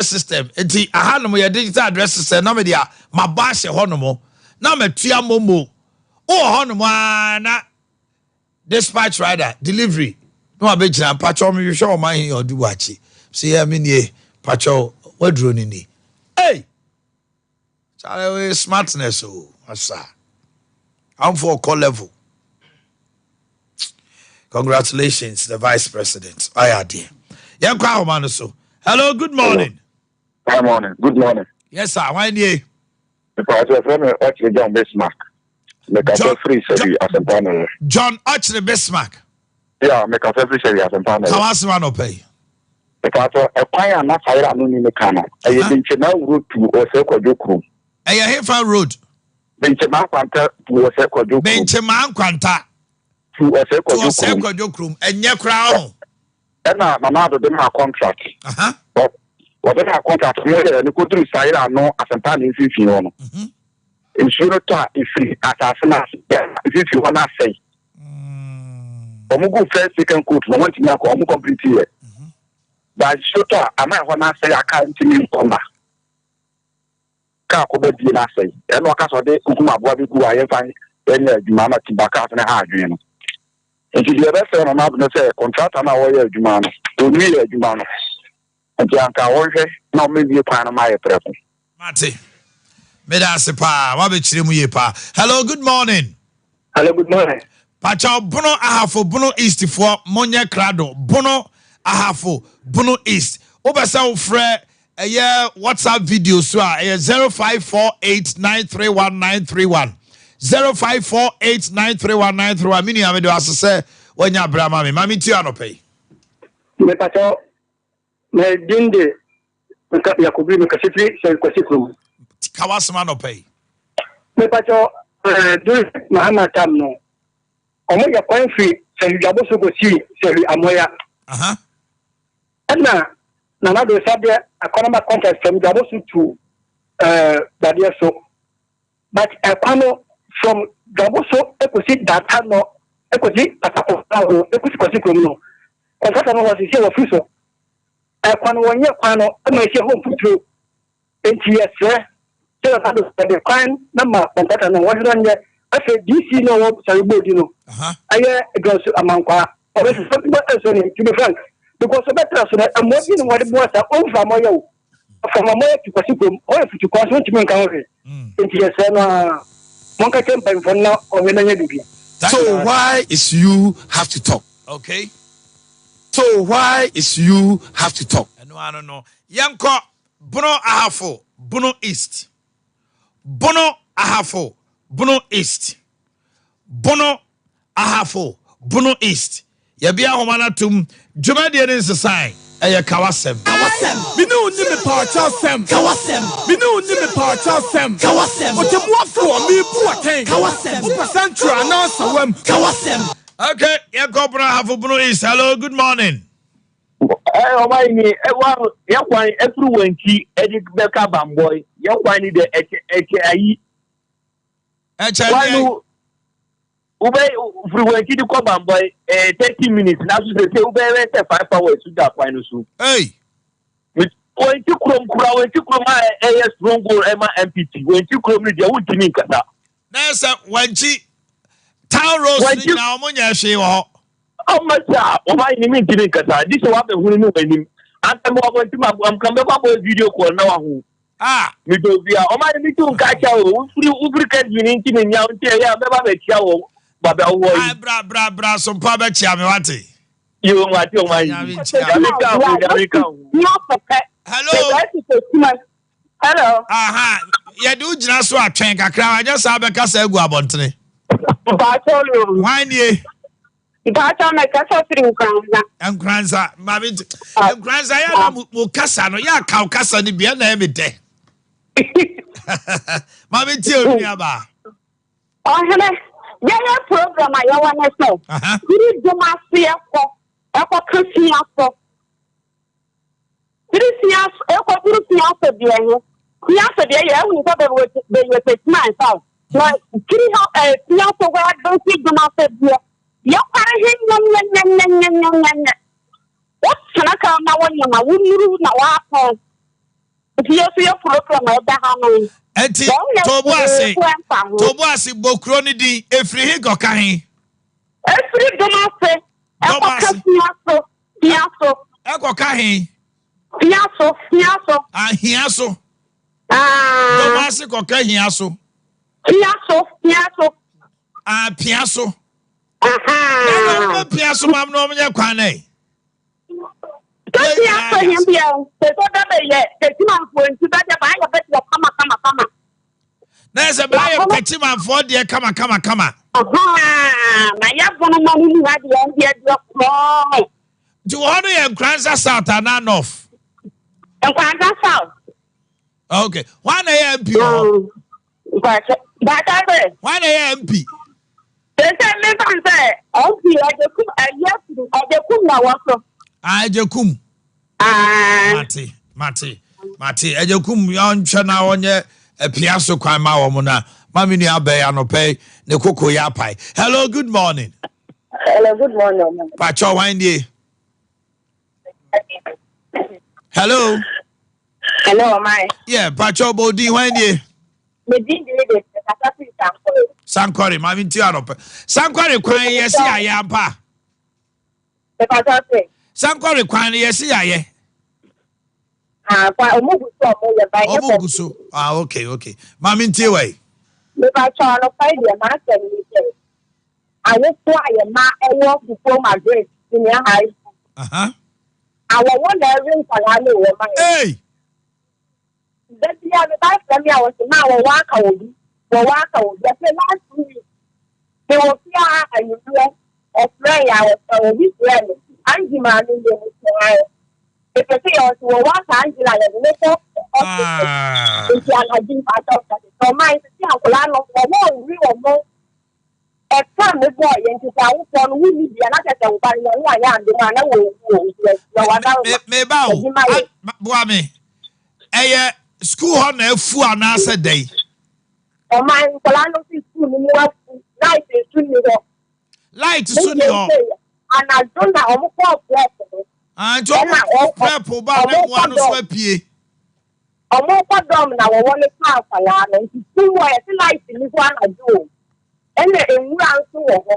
System nti ahanom yɛ digital address system na mede a mabɔ ahyɛ hɔnom na matua momo wowɔ hɔnom a na dispatch rider delivery na wabɛgyina. Mpakyɛw, mehwehwɛ ɔman he ɔde wakyi sɛ yɛ me nie, mpakyɛw, waduro no ni. Hey, Charlie, smartness o asa amfo ɔkɔ level. Congratulations, the vice president, ɔyɛ adeɛ. Yɛnkɔ ahoma no so. Hello, good morning. Good morning. Good morning. Yes sir, wan nie? Mepaakyɛw, frɛ me Ɔkyerɛ John Bismarck. Mekasa firi Sɛbi Asɛmpa no yɛ. John Ɔkyerɛ Bismarck. Yeah, mekasa firi Sɛbi Asɛmpa no yɛ. Kawasema nɔpɛ yi. Mepaakyɛw, ɛkwan a na Sayera no ni ne ka no, ɛyɛ Benkyema Road to Ɔsɛ Kwadwo kurom. Ɛyɛ hefa road? Benkyema Nkwanta to Ɔsɛ Kwadwo kurom. Benkyema Nkwanta. To Ɔsɛ to Kwadwo Ɔsɛ kurom. Kwadwo kurom. Ɛnyɛ koraa ho. Ɛna Nana Addo de maa contract. Wɔde maa contract no yɛ ne koduru Sayera no Asɛmpa ne mfimfini hɔ no. Nsuo no tɔ a, efiri asase no ase, mfimfini hɔ no asɛe. Wɔn gu first, second coat na wɔn ntumi akɔ wɔn complete yɛ. Ba nsuo tɔ a, ama ɛhɔ no asɛe a kaa ntumi nkɔ mba. Kaa kɔba bie no asɛe. Ɛna ɔka sɛ ɔde kukum aboa bi gu a yɛmfa ɛnyɛ adwuma ama timber cars no ha adwene no. Nti deɛ ɛbɛsɛe no n'ado no sɛ contractor no a wɔyɛ adwuma no, ɔnwie yɛ adwuma no. Nti anka wɔnhwɛ na ɔmɛwie kwan no ma ayɛ prɛko. Mate. Meda ase paa. Wabɛkyerɛ mu yie paa. Hello, good morning. Hello, good morning. Pakyɛw, Bono Ahafo Bono East foɔ, monyɛ krado. Bono Ahafo Bono East. Wopɛ sɛ wofrɛ ɛyɛ WhatsApp video so a, ɛyɛ 0548931931, 0548931931. Me nua, mede ase sɛ wanya berɛ ama me ma mentua anɔpɛ yi. Mepakyɛw, me din de nka Yakobiri, mekasa firi Sɛn Kwasi kurom. Ka w'asɛm anɔpɛ yi. Mepakyɛw, during Mahama time no, ɔmo yɛ kwan firi Sɛhwi Dwaboso kɔsii Sɛhwi Amoya. Ɛna Nana Addo Sadeɛ akɔnama contract from Dwaboso to Dadeɛ so. But ɛkwan no from Dwaboso ekosi Data no ekosi Patako no ekosi Kwasi kurom no, contractor no wɔsisi wɔfiri so. Ɛkwan no wɔnyɛ kwan no ɛma esi hɔ mfuturo. Nti yɛsrɛ sɛ Nana Addo wɔde kwan na ma contractor no wɔhwɛ no nyɛ. Afei DC no ɔwɔ Sari Boodi no, ɛyɛ Dɔnso Amankwaa. Ɔbɛsesa bɔ ɛsɔ ne, to be frank, because ɔbɛtra so no ɛmmoa bi ne wɔde boa sa ɔmfa mɔyɛ o. Ɔfam mɔyɛ tu Kwasi kurom ɔyɛ futu kwan so ntumi nka ho hwee. Nti yɛsrɛ no a monka kyerɛ mpanyimfoɔ no na ɔhwɛ na nyɛ biribi. So why is you have to talk? Okay. So why is you have to talk? Ɛno ano no, yɛnkɔ Bono Ahafo Bono East, Bono Ahafo Bono East, Bono Ahafo Bono East. Yɛbi ahoma no atom. Dwumadie no nsesan, ɛyɛ Kawasɛm. Kawasɛm. Me ne wo ni me paakyɛw sɛm. Kawasɛm. Me ne wo ni me paakyɛw sɛm. Kawasɛm. Ɔtɛmuafoɔ, mebu atɛn. Kawasɛm. Wopɛ sɛ ntwerɛ anaa sawam. Kawasɛm. Okay, yɛnkɔ Bono Ahafo Bono East. Hello, good morning. Ɔman ni ɛwa yɛ kwan ɛfiri wɔn akyi ɛde bɛka bambɔ yɛ kwan ni de ɛkyɛ ɛkyɛ ayi. Ɛkyɛ kwan deɛ no wobɛ firi wɔn akyi de kɔ bambɔ 30 minutes na so sɛ wobɛ bɛ sɛ 5 hours da kwan no so. Hey. Wɔn akyi kurom kura wɔn akyi kurom a ɛyɛ strong goal ɛma NPP wɔn akyi kurom no deɛ, wontumi nkasa. Na sɛ Wankyi town roads no nyinaa ɔmo nyɛ hwee wɔ hɔ. Ɔmo sɛ ɔman ni mi ntumi nkasa di sɛ wabɛhunu ne wɔn anim anka mi wɔ abɔnten ma nka mbɛkɔ abɔ video call na wahu. Ah. Mi dɔ obi a ɔman ni mi tu nka kyɛ o, wofiri kɛntì ni nti mi nya nti ɛyɛ a mɛba bɛkyia wɔ baabi a wowɔ yi. Ai, bra bra bra so mpa bɛkyia me wate. Yoo, wate, ɔman yi. Nyame nkyia. Nyame ka ho, Nyame ka ho. Hello. Hello. Aha, yɛde wo gyina so atwɛn kakra, anyɛ saa bɛkasa agu abɔntene. Mpatsɔ yo. Hwan nie? Mpatsɔ, mɛkasa firi Nkranza. Nkranza, maame nti Nkranza yɛ na mo kasa no yɛ akaw kasa no bi ɛna ɛmi dɛ. Maame nti o nua ba. Ɔhene, yɛyɛ program a yɛwɔ ne sɛ, firi dwom aseɛ kɔ, ɛkɔka fia so. Firi fia so, ɛkɔduru fia so deɛ he, fia so deɛ yɛ ɛhu sɛ bɛyɛ Techiman South. Na firi hɔ fia so hɔ abɛsi dwom ase deɛ, yɛkware he nyɛnyɛnyɛnyɛnyɛnyɛnyɛ. Wotena kaa na wonyam a, wonuru na woapɔn. Nti yɛ so yɛ program a ɛda ha no. Nti tobo ase tobo ase bɔ kuro no din efiri he kɔka he? Efiri Domase ɛkɔka Pia so Pia so. Ɛkɔka he? Pia so Pia so. Ah Hia so. Ah. Domase kɔka Hia so. Pia so Pia so. Ah Pia so. Aha. Ɛna ɔmo bɛ Pia so mam na ɔmo nyɛ kwan nɛ. Sɛsi asɔ hɛn bia o, sɛ sɛ bɛ bɛ yɛ Techimanfoɔ nti bɛ deɛ baa yɛ bɛ deɛ kama kama kama. Na yɛ sɛ baa yɛ Techimanfoɔ deɛ kama kama kama. Ahaa, na yɛ bono ma no mu ha deɛ ɛndeɛ deɛ korɔɔ. Nti wɔ hɔ no yɛ Nkoranza South anaa North? Nkoranza South. Okay, hwan na ɛyɛ MP wɔ hɔ? Bàtà sɛ. Hwan na ɛyɛ MP? Sɛ mefa n sɛ MP Agyekum ɛyɛ Agyekum na wɔ so. Ah, Agyekum. Ah. Mate, mate, mate. Agyekum ɔnhwɛ na ɔnyɛ apia so kwan ma wɔn na ma me nua bɛyɛ anɔpɛ ne koko yɛ apae. Hello, good morning. Hello, good morning. Pacho, hwan nie? Hello. Hello, my. Yeah, Pacho Bodin, hwan nie? Me din de de kasa firi Sankore. Sankore, maame nti anɔpɛ. Sankore kwan yɛ si ayɛ ampa. Mepatɔ se. Sankore kwan yɛ si ayɛ. Ah, kwa omu gu so omu yɛ ba nyɛ Omu gu so. Ah, okay, okay. Maame nti wɔ yi. Mepatɔ anɔpa yi deɛ maa sɛ mi sɛ awofo a yɛ ma ɛwɔ Kufuor Madrid Senior High School. Uh-huh. Awɔwɔ na ɛwe nkwadaa no wɔ ma yɛ. Hey! Da biara me ba frɛ me a ɔse maa wɔwɔ aka wɔ bi, wɔwɔ aka wɔ bi. Afei last 2 weeks me wɔ fie a anwummerɛ ɔfrɛ yɛ a ɔfrɛ obi frɛ me Angie maame nie me se ae. Mepɛ sɛ yɛ ɔse wɔwɔ aka Angela yɛde ne kɔ hospital. Nti anadwo mpakyɛw sɛ ɔman sisi akwadaa no wɔwɔ nwi wɔn. Ɛka me bɔɔ yɛn nti sɛ awofoɔ no wonni bi a na kyerɛ sɛ wo ba no Nyame anyɛ adom a na wawu o nti yɛsrɛ wo adaworoma Meba o, yɛgye ma yɛn. boa me. Ɛyɛ school hɔ na afu anaasɛ dɛn? Ɔman nkwadaa no fi school no mu afu, light nso nni hɔ. Light nso nni hɔ. Anadwo na wɔn kɔɔ prep no. Ah, nti wɔn prep ba na mmoa no so apue. Wɔkɔ dɔm na wɔwɔ no kaa nkwadaa no nti sukuu hɔ yɛse light nni hɔ anadwo o ɛna nwura nso wɔ hɔ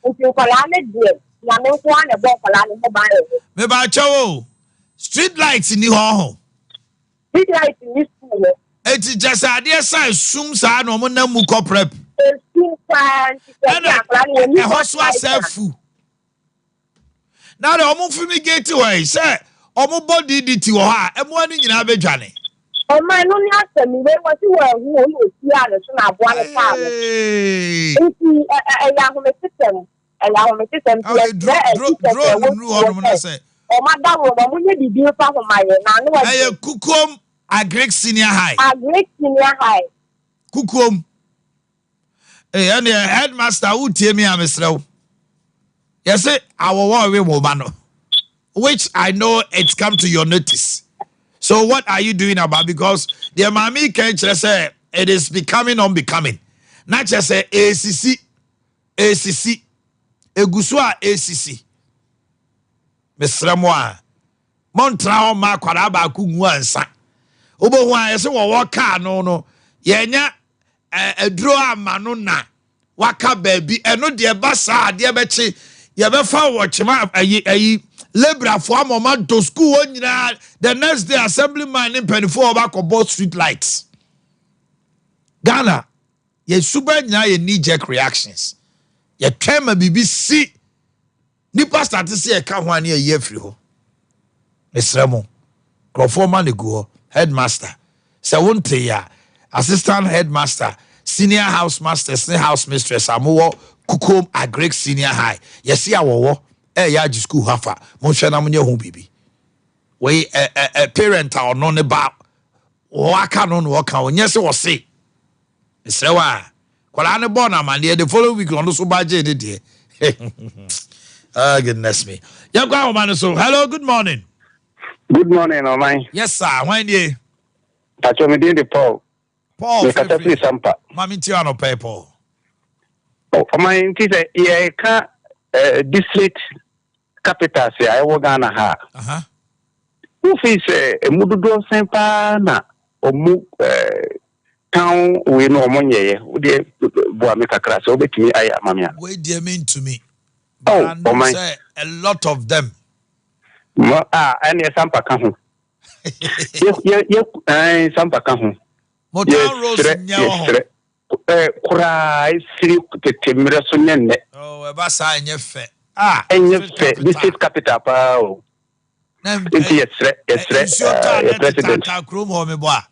nti nkwadaa no deɛ Nyame nko ara na ɛbɔ nkwadaa no ho ban wɔ hɔ. Mebakyɛw o, street light nni hɔ ɔho? Street light nni sukuu hɔ. Eti kyɛ sɛ adeɛ sa esum saa na wɔn nam mu kɔ prep. Esum paa nti sɛ ɛna akwadaa no wɔn ni ɛhɔ so asɛ afu. Na deɛ wɔn fumigate hɔ yi sɛ wɔn bɔ DDT wɔ hɔ a ɛmoa no nyinaa bɛdwane. Ɔman no ne asɛm wei wɔsi wɔ ahu wɔn na osia ne so na aboa no kaa no. Nti ɛyɛ ahometesɛm ɛyɛ ahometesɛm nti yɛsrɛ ɛti sɛ sɛ wɔ sɛ wɔn adaworo na wɔn nyɛ biribi nfa ho ma yɛ na ano ɛden. Ɛyɛ Kukuom Agric Senior High. Agric Senior High. Kukuom. Ee, ɛneɛ headmaster wotie me a mesrɛ wo. Yɛse awɔwɔ ɔwe wo ba no. Which I know it's come to your notice. So what are you doing about because deɛ maame yi kan kyerɛ sɛ it is becoming unbecoming. Na kyerɛ sɛ esisi esisi egu so a esisi. Mesrɛ mo a montena hɔ mma akwadaa baako nwu ansa. Wobɛhu a yɛsɛ wɔwɔ kaa no no yɛnya aduro ama no na waka baabi ɛno deɛ ɛba saa adeɛ bɛkye yɛbɛfa wɔ kyema ayi ayi lebrafoɔ ama ɔma dɔ sukuu hɔ nyinaa the next day assembly man ne mpanimfoɔ ɔba akɔbɔ street lights. Ghana yɛ suban nyinaa yɛ knee jerk reactions yɛtwɛn ma biribi si. Nipa starte sɛ yɛka ho a ne yɛyi afiri hɔ. Mesrɛ mo, nkurɔfoɔ ma no gu hɔ. Headmaster, sɛ wontee a, assistant headmaster, senior house masters ne house mistress a mowɔ Kukom Agric Senior High, yɛse awɔwɔ ɛreyɛ agye sukuu hɔ afa, monhwɛ na monyɛ ho biribi. Wei ɛ ɛ ɛ parent a ɔno ne ba wɔaka no na ɔka, ɔnyɛ sɛ ɔse. Mesrɛ wo a, kwadaa no bɔɔ no amaneɛ the following week ɔno so ba gyee ne deɛ. Oh goodness me. Yɛnkɔ ahoma no so. Hello, good morning. Good morning, ɔman. Yes sir, hwan nie? Pacho, me din de Paul. Paul, Mekasa firi Sampa. Maame nti anɔpɛ yi, Paul. Ɔman nti sɛ yɛka eh, district capitals a ɛwɔ Ghana ha a. Wofii sɛ ɛmu dodoɔ sɛn paa na ɔmo town wei no ɔmo nyɛeɛ? Wodeɛ boa me kakra sɛ wobɛtumi ayɛ ama me a. Wei deɛ mentumi. But I know sɛ a lot of them. Mo a ɛneɛ Sampa ka ho. Yɛ yɛ yɛ ɛn Sampa ka ho. Mo town roads nyɛ wɔ ho. Yɛsrɛ yɛsrɛ koraa ɛfiri tete mmerɛ so nyɛ nnɛ. Oh ɛba saa ɛnyɛ fɛ. Ah Ɛnyɛ fɛ district capital paa o. Nti yɛsrɛ yɛsrɛ Nsuo tɔ a yɛ na president. ɛtetaataa kurom hɔ mebɔ a.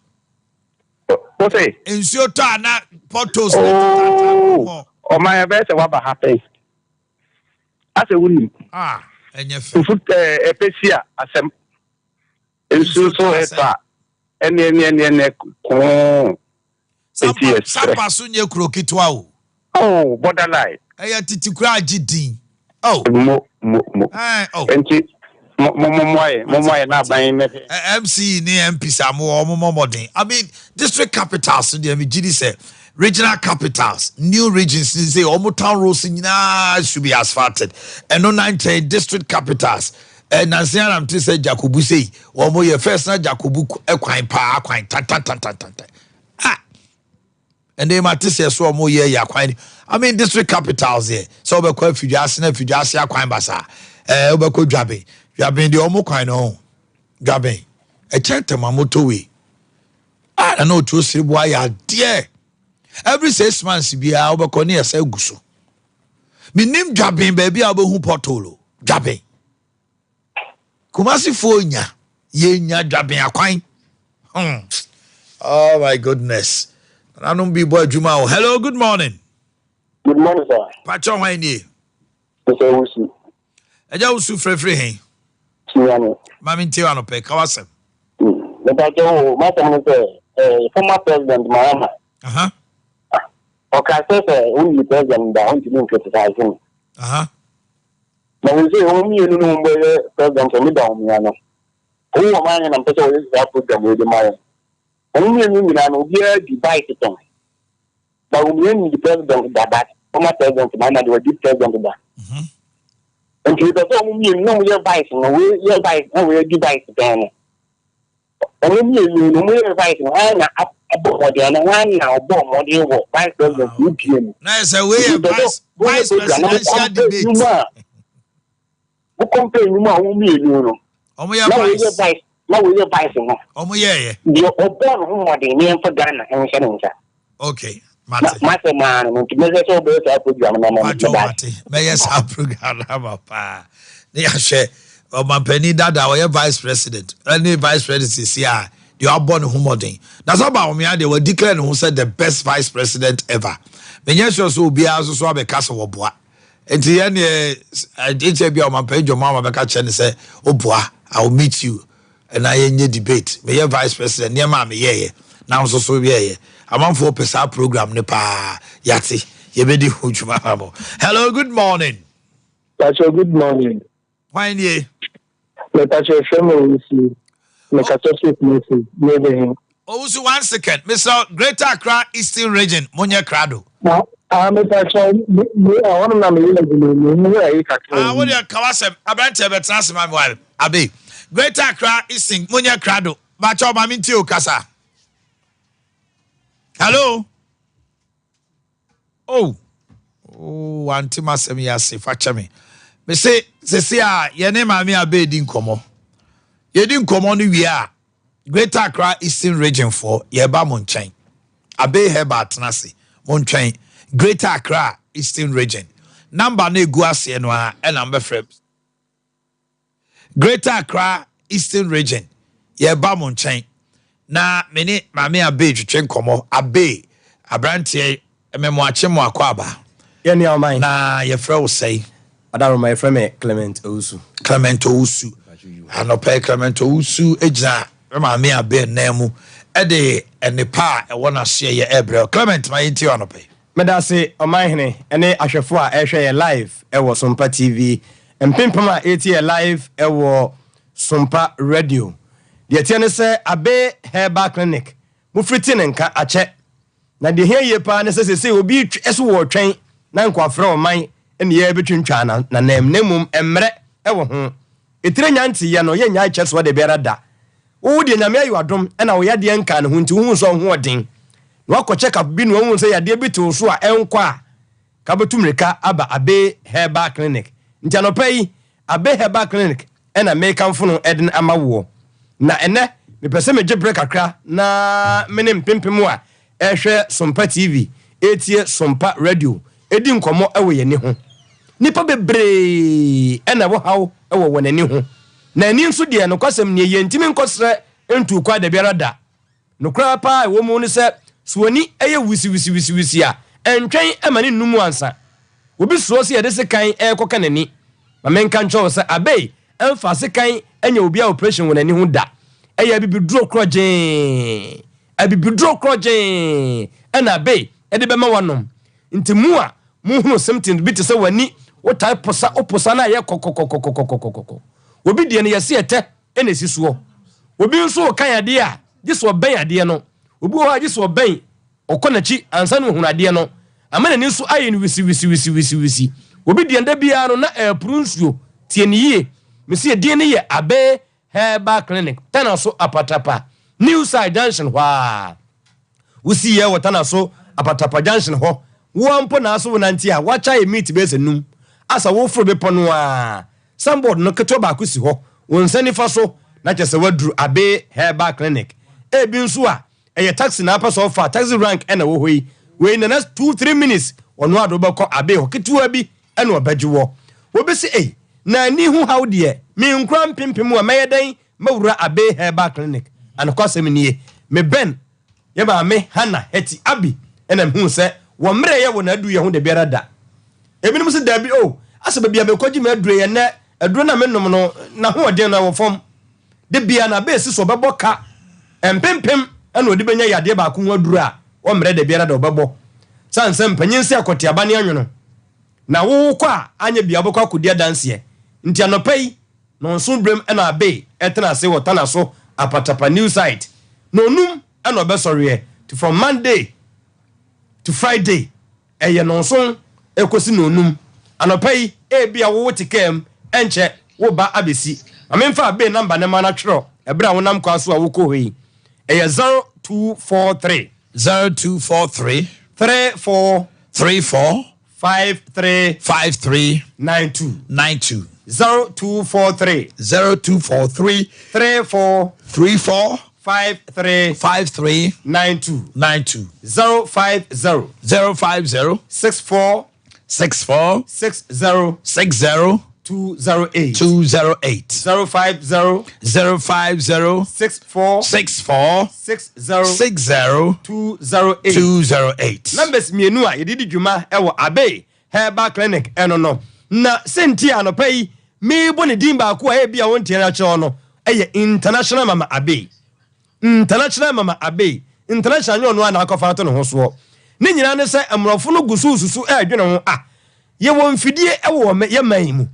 Wo se? Nsuo tɔ a na potholes na ɛtetaataa kurom hɔ. Oh ɔman ɛbɛyɛ sɛ waba ha pɛn. Asɛ wonim. Ah ɛnyɛ fɛ. Nfu ɛɛ ɛpɛ si a asɛm. Nsuo nso ɛtɔ a ɛneɛ neɛ neɛ neɛ koo. Enti Sampa yɛsrɛ. Sampa so nyɛ kuro ketewa o. Oh borderline. Ɛyɛ tete kuro a agye din. Oh. Mo mo mo. Ɛɛ oh. Enti mo mo mo mmoa yɛn mo mmoa yɛn na aban mmɛhwɛ. MC ne MPs a mowɔ wɔn mmɔ mmɔden. I mean district capitals no deɛ megye di sɛ regional capitals new regions ne sɛ wɔn town roads nyinaa should be asphalted. Ɛno na nkyɛn district capitals eh, nansi ara mte sɛ Jakobu sei wɔn yɛ first na Jakobu kwan paa kwan tantantantantan. Ah! Ɛnde mate sɛ so ɔmo yɛ yɛ akwan ni. I mean district capitals yɛ sɛ wobɛkɔ afidwa ase na afidwa ase akwan basaa. Ɛɛ wobɛkɔ Dwaben. Dwaben deɛ ɔmo kwan no ho. Dwaben. Ɛkyɛn Tema motorway. Ah na na otuo siribo ayɛ adeɛ. Every 6 months biara wobɛkɔ ne yɛsɛ agu so. Menim Dwaben baabi a wobɛhu pothole o. Dwaben. Kumasifoɔ nya yɛnya dwaben akwan. Oh my goodness. Nananom bi bɔ adwuma o. Hello, good morning. Good morning, sir. Pakyɛ hwan nie? Mr. Wusu. Ɛgya Wusu frɛfrɛ he? Sunyani. Maame ntie anɔpɛ, ka w'asɛm. Mepakyɛ wo, m'asɛm no sɛ, former president Mahama. Ɔka sɛ sɛ wonni president da, wontumi ncriticize no. Na wɔn sɛ wɔn mmienu no wɔn bɛyɛ president wɔn da wɔn ya no. Wɔn wɔ ɔman yɛn na mpɛ sɛ wɔyɛ saa program yi de ma yɛn. Wɔn mmienu nyinaa no obiara di vice tɔn. Ba wɔn mmienu di president da but former president Mahama de wɔdi president da. Nti pɛ sɛ wɔn mmienu na wɔn yɛ vice no wɔn yɛ vice na wɔn di vice tɔn no. Wɔn mmienu no wɔn yɛ vice no wɔn na abɔ mmɔden na wɔn na ɔbɔ mmɔden wɔ vice president ne bie mu. Na yɛ sɛ wei yɛ vice presidential debate. Mo compare nnwuma a wɔn mmienu no. Wɔn yɛ vice. Na wɔn yɛ vice na wɔn yɛ vice no. Wɔn yɛ yɛ. Deɛ ɔbɔ ne ho mmɔden ne yɛn fɔ Ghana nhyɛ ne nsa. Okay, mate. Masɛ maa no nti mɛsɛ sɛ wobɛyɛ saa program no ma me. Mate, mɛyɛ saa program no ama paa. Ne yɛahwɛ ɔmampanin dada ɔyɛ vice president ɛne vice president sisi a deɛ wabɔ ne ho mmɔden. Na sɛ Bawumia deɛ wadeclare ne ho sɛ the best vice president ever. Menyɛ sure sɛ obiara nso so abɛka sɛ wɔboa. Nti yɛn deɛ ɛkyɛ bi a ɔmampanin John Mahama bɛka kyerɛ ne sɛ woboa, I will meet you. Na yɛnyɛ debate. Meyɛ vice president, nneɛma a meyɛeɛ na wo nso so yɛeɛ. Amanfoɔ pɛ saa program no paa. Yɛate, yɛbɛdi ho dwuma ama mo. Hello, good morning. Pacho, good morning. Hwan nie? Me pacho efrɛ me Owusu. Me kasa fi Kumasi. Me de he. Owusu, one second. Mr. Greater Accra Eastern Region, monyɛ krado. Ah, ah, me pacho, me me ɛhɔ na me yɛ adwuma me hu ayi kakra. Ah, wo deɛ ka w'asɛm. Aberanteɛ bɛtena ase ma me ware. Abe. Greater Accra Eastern, monyɛ krado. Bakyɛ ma me ntie o kasa. Hello. Oh, oh, wante m'asɛm yi ase, fa kyɛ me. Me se, sese a yɛne maame abe di nkɔmmɔ. Yɛdi nkɔmmɔ no wie a, Greater Accra Eastern Region foɔ, yɛba mo nkyɛn. Abe Herbal atena ase, mo ntwɛn. Greater Accra Eastern Region. Number no egu aseɛ no ara, ɛna mbɛfrɛ. Greater Accra Eastern Region, yɛreba mo nkyɛn na me ne Maame Abbey twetwe nkɔmmɔ. Abbey, aberanteɛ, mmemoakye mo akɔ aba. Yɛn nua ɔman. Na yɛfrɛ wo sɛn? Ɔdaroma, yɛfrɛ me Clement Owusu. Clement Owusu. Anɔpa yi, Clement Owusu gyina me maame Abbey nan mu de nnepa a ɛwɔ n'asoɛeɛ rebrɛ wo. Clement, ma yɛntie wo anɔpa yi. Medase Ɔmanhene ne ahwɛfo a ɛrehwɛ yɛn live wɔ Sompa TV, mpempem a ɛretie yɛn live wɔ Sompa Radio. Deɛ ɛteɛ ne sɛ Abe Herbal Clinic mofiri te ne nka akyɛ. Na deɛ ɛhia yie paa ne sɛ seesei obi retwe so wɔretwɛn na nkoafrɛ ɔman ne yɛrebɛtwintwan n'anam na mmom mmerɛ wɔ ho. Etire nya nteyɛ no yɛnnyae kyɛ soɔ da biara da. Wo deɛ Nyame ayɛ wo adom na wo yadeɛ nkaa ne ho nti wohu sɛ wo ho ɔden na woakɔ check up bi na woahu sɛ yadeɛ bi te wo so a ɛnkɔ a, ka wobɛtu mmirika aba Abbey Herbal Clinic. Nti anɔpa yi, Abbey Herbal Clinic na merekamfo no de ama woɔ. Na ɛnnɛ mepɛ sɛ megye berɛ kakra na me ne mpempem a ɛrehwɛ Sompa TV, ɛretie Sompa Radio di nkɔmmɔ wɔ yɛn ani ho. Nnipa bebree na ɛwɔ haw wɔ wɔn ani ho. Na ani nso deɛ, nokwasɛm nie, yɛntumi nkɔsrɛ ntuu kwan dabiara da. Nokorɛ paa a ɛwɔ mu ne sɛ, sɛ w'ani yɛ wisiwisiwisiwisi a, ɛntwɛn ma ne nnu mu ansa. Obi suro sɛ yɛde sekan rekɔka n'ani. Ma menka nkyerɛ wo sɛ, Abbey mfaa sekan nyɛ obiara oprehyɛn wɔ n'ani ho da. Ɛyɛ abibiduro korɔgyee. Abibiduro korɔgyee na Abbey de bɛma woanom. Nti mo a mohunu symptoms bi te sɛ w'ani, wotae posa, woposa na ayɛ kɔkɔkɔkɔkɔkɔkɔkɔ. Obi deɛ no yɛse ɛtɛ na ɛsi soɔ. Obi nso rekan adeɛ a, gye sɛ ɔbɛn adeɛ no. Obi wɔ hɔ a, gye sɛ ɔbɛn, ɔkɔ n'akyi ansa na wahunu adeɛ no. Ama n'ani nso ayɛ no wisiwisiwisiwisiwisi. Obi deɛ no da biara no na ɛreporo nsuo. Tie no yie. Mese edin no yɛ Abe Herbal Clinic, Tanaso Apatapa, New Side Junction hɔ ara. Wosi yɛ wɔ Tanaso Apatapa Junction hɔ. Wo ara mpo na aso wonante a, woakya yɛ meet bɛyɛ sɛ num. Asa woforo bepɔ no ara, Signboard no ketewa baako si hɔ, wo nsa nifa so, na kyerɛ sɛ woaduru Abe Herbal Clinic. Ebi nso a, ɛyɛ taxi na apɛ sɛ ɔfa a, taxi rank na ɛwɔ hɔ yi. Wei in the next 2-3 minutes, ɔno ara de wo bɛkɔ Abe hɔ ketewa bi na ɔbɛgye wɔ. Obi se, Ei, na ani ho haw deɛ, menkura mpempem a, mɛyɛ dɛn mawura Abe Herbal Clinic? Anokwasɛm nie, mebɛn Yɛn maame Hannah Hetty Abbey na mehuu sɛ wɔmmerɛeɛ wɔ n'aduruyɛ ho dabiara da. Ebinom se dabi oh, asɛ baabi a mekɔgye m'aduro yi ɛnnɛ aduro no a menom no n'ahoɔden no ɛwɔ fam. Da biara na Abbey si so ɔbɛbɔ ka mpempem na ɔde bɛnya yadeɛ baako ho aduro a ɔmmerɛ dabiara da ɔbɛbɔ. Sane sɛ mpanyin se akɔteaba ne anwono na wokɔ a anyɛ bia wobɛkɔ akɔdi adanseɛ nti anɔpa yi Nɔnson berɛm na Abbey tena ase wɔ Tana so Apatapa new site. Nɔnum na ɔbɛsɔreɛ nti from Monday to Friday ɛyɛ nɔnson ɛkɔsi nɔnum. Anɔpa yi ebia wo wote kaa mu ɛnkyɛ wo ba abɛsi. Ma memfa Abbey number no ma na twerɛ ɛberɛ a wonam kwan so a wokɔ hɔ yi. Ɛyɛ 0243. 0243. 34. 34. 53. 53. 92. 92. 0243. 0243. 34. 34. 53. 53. 92. 92. 050. 050. 64. 64. 60. 60. 208. 208. 050. 050. 64. 64. 60. 60. 208. 208. Numbers mmienu a yɛde di dwuma wɔ Abbey Herbal Clinic ɛno no. Na sɛnti a anɔpa yi merebɔ ne din baako a ebia wonteɛ no akyerɛ wo no yɛ International Mama Abbey. International Mama Abbey. International nyɛ ɔno ara na akɔfa ato ne ho soɔ. Ne nyinaa ne sɛ mmorɔfo no gu so resusu redwene ho ah yɛwɔ mfidie wɔ yɛn man yi mu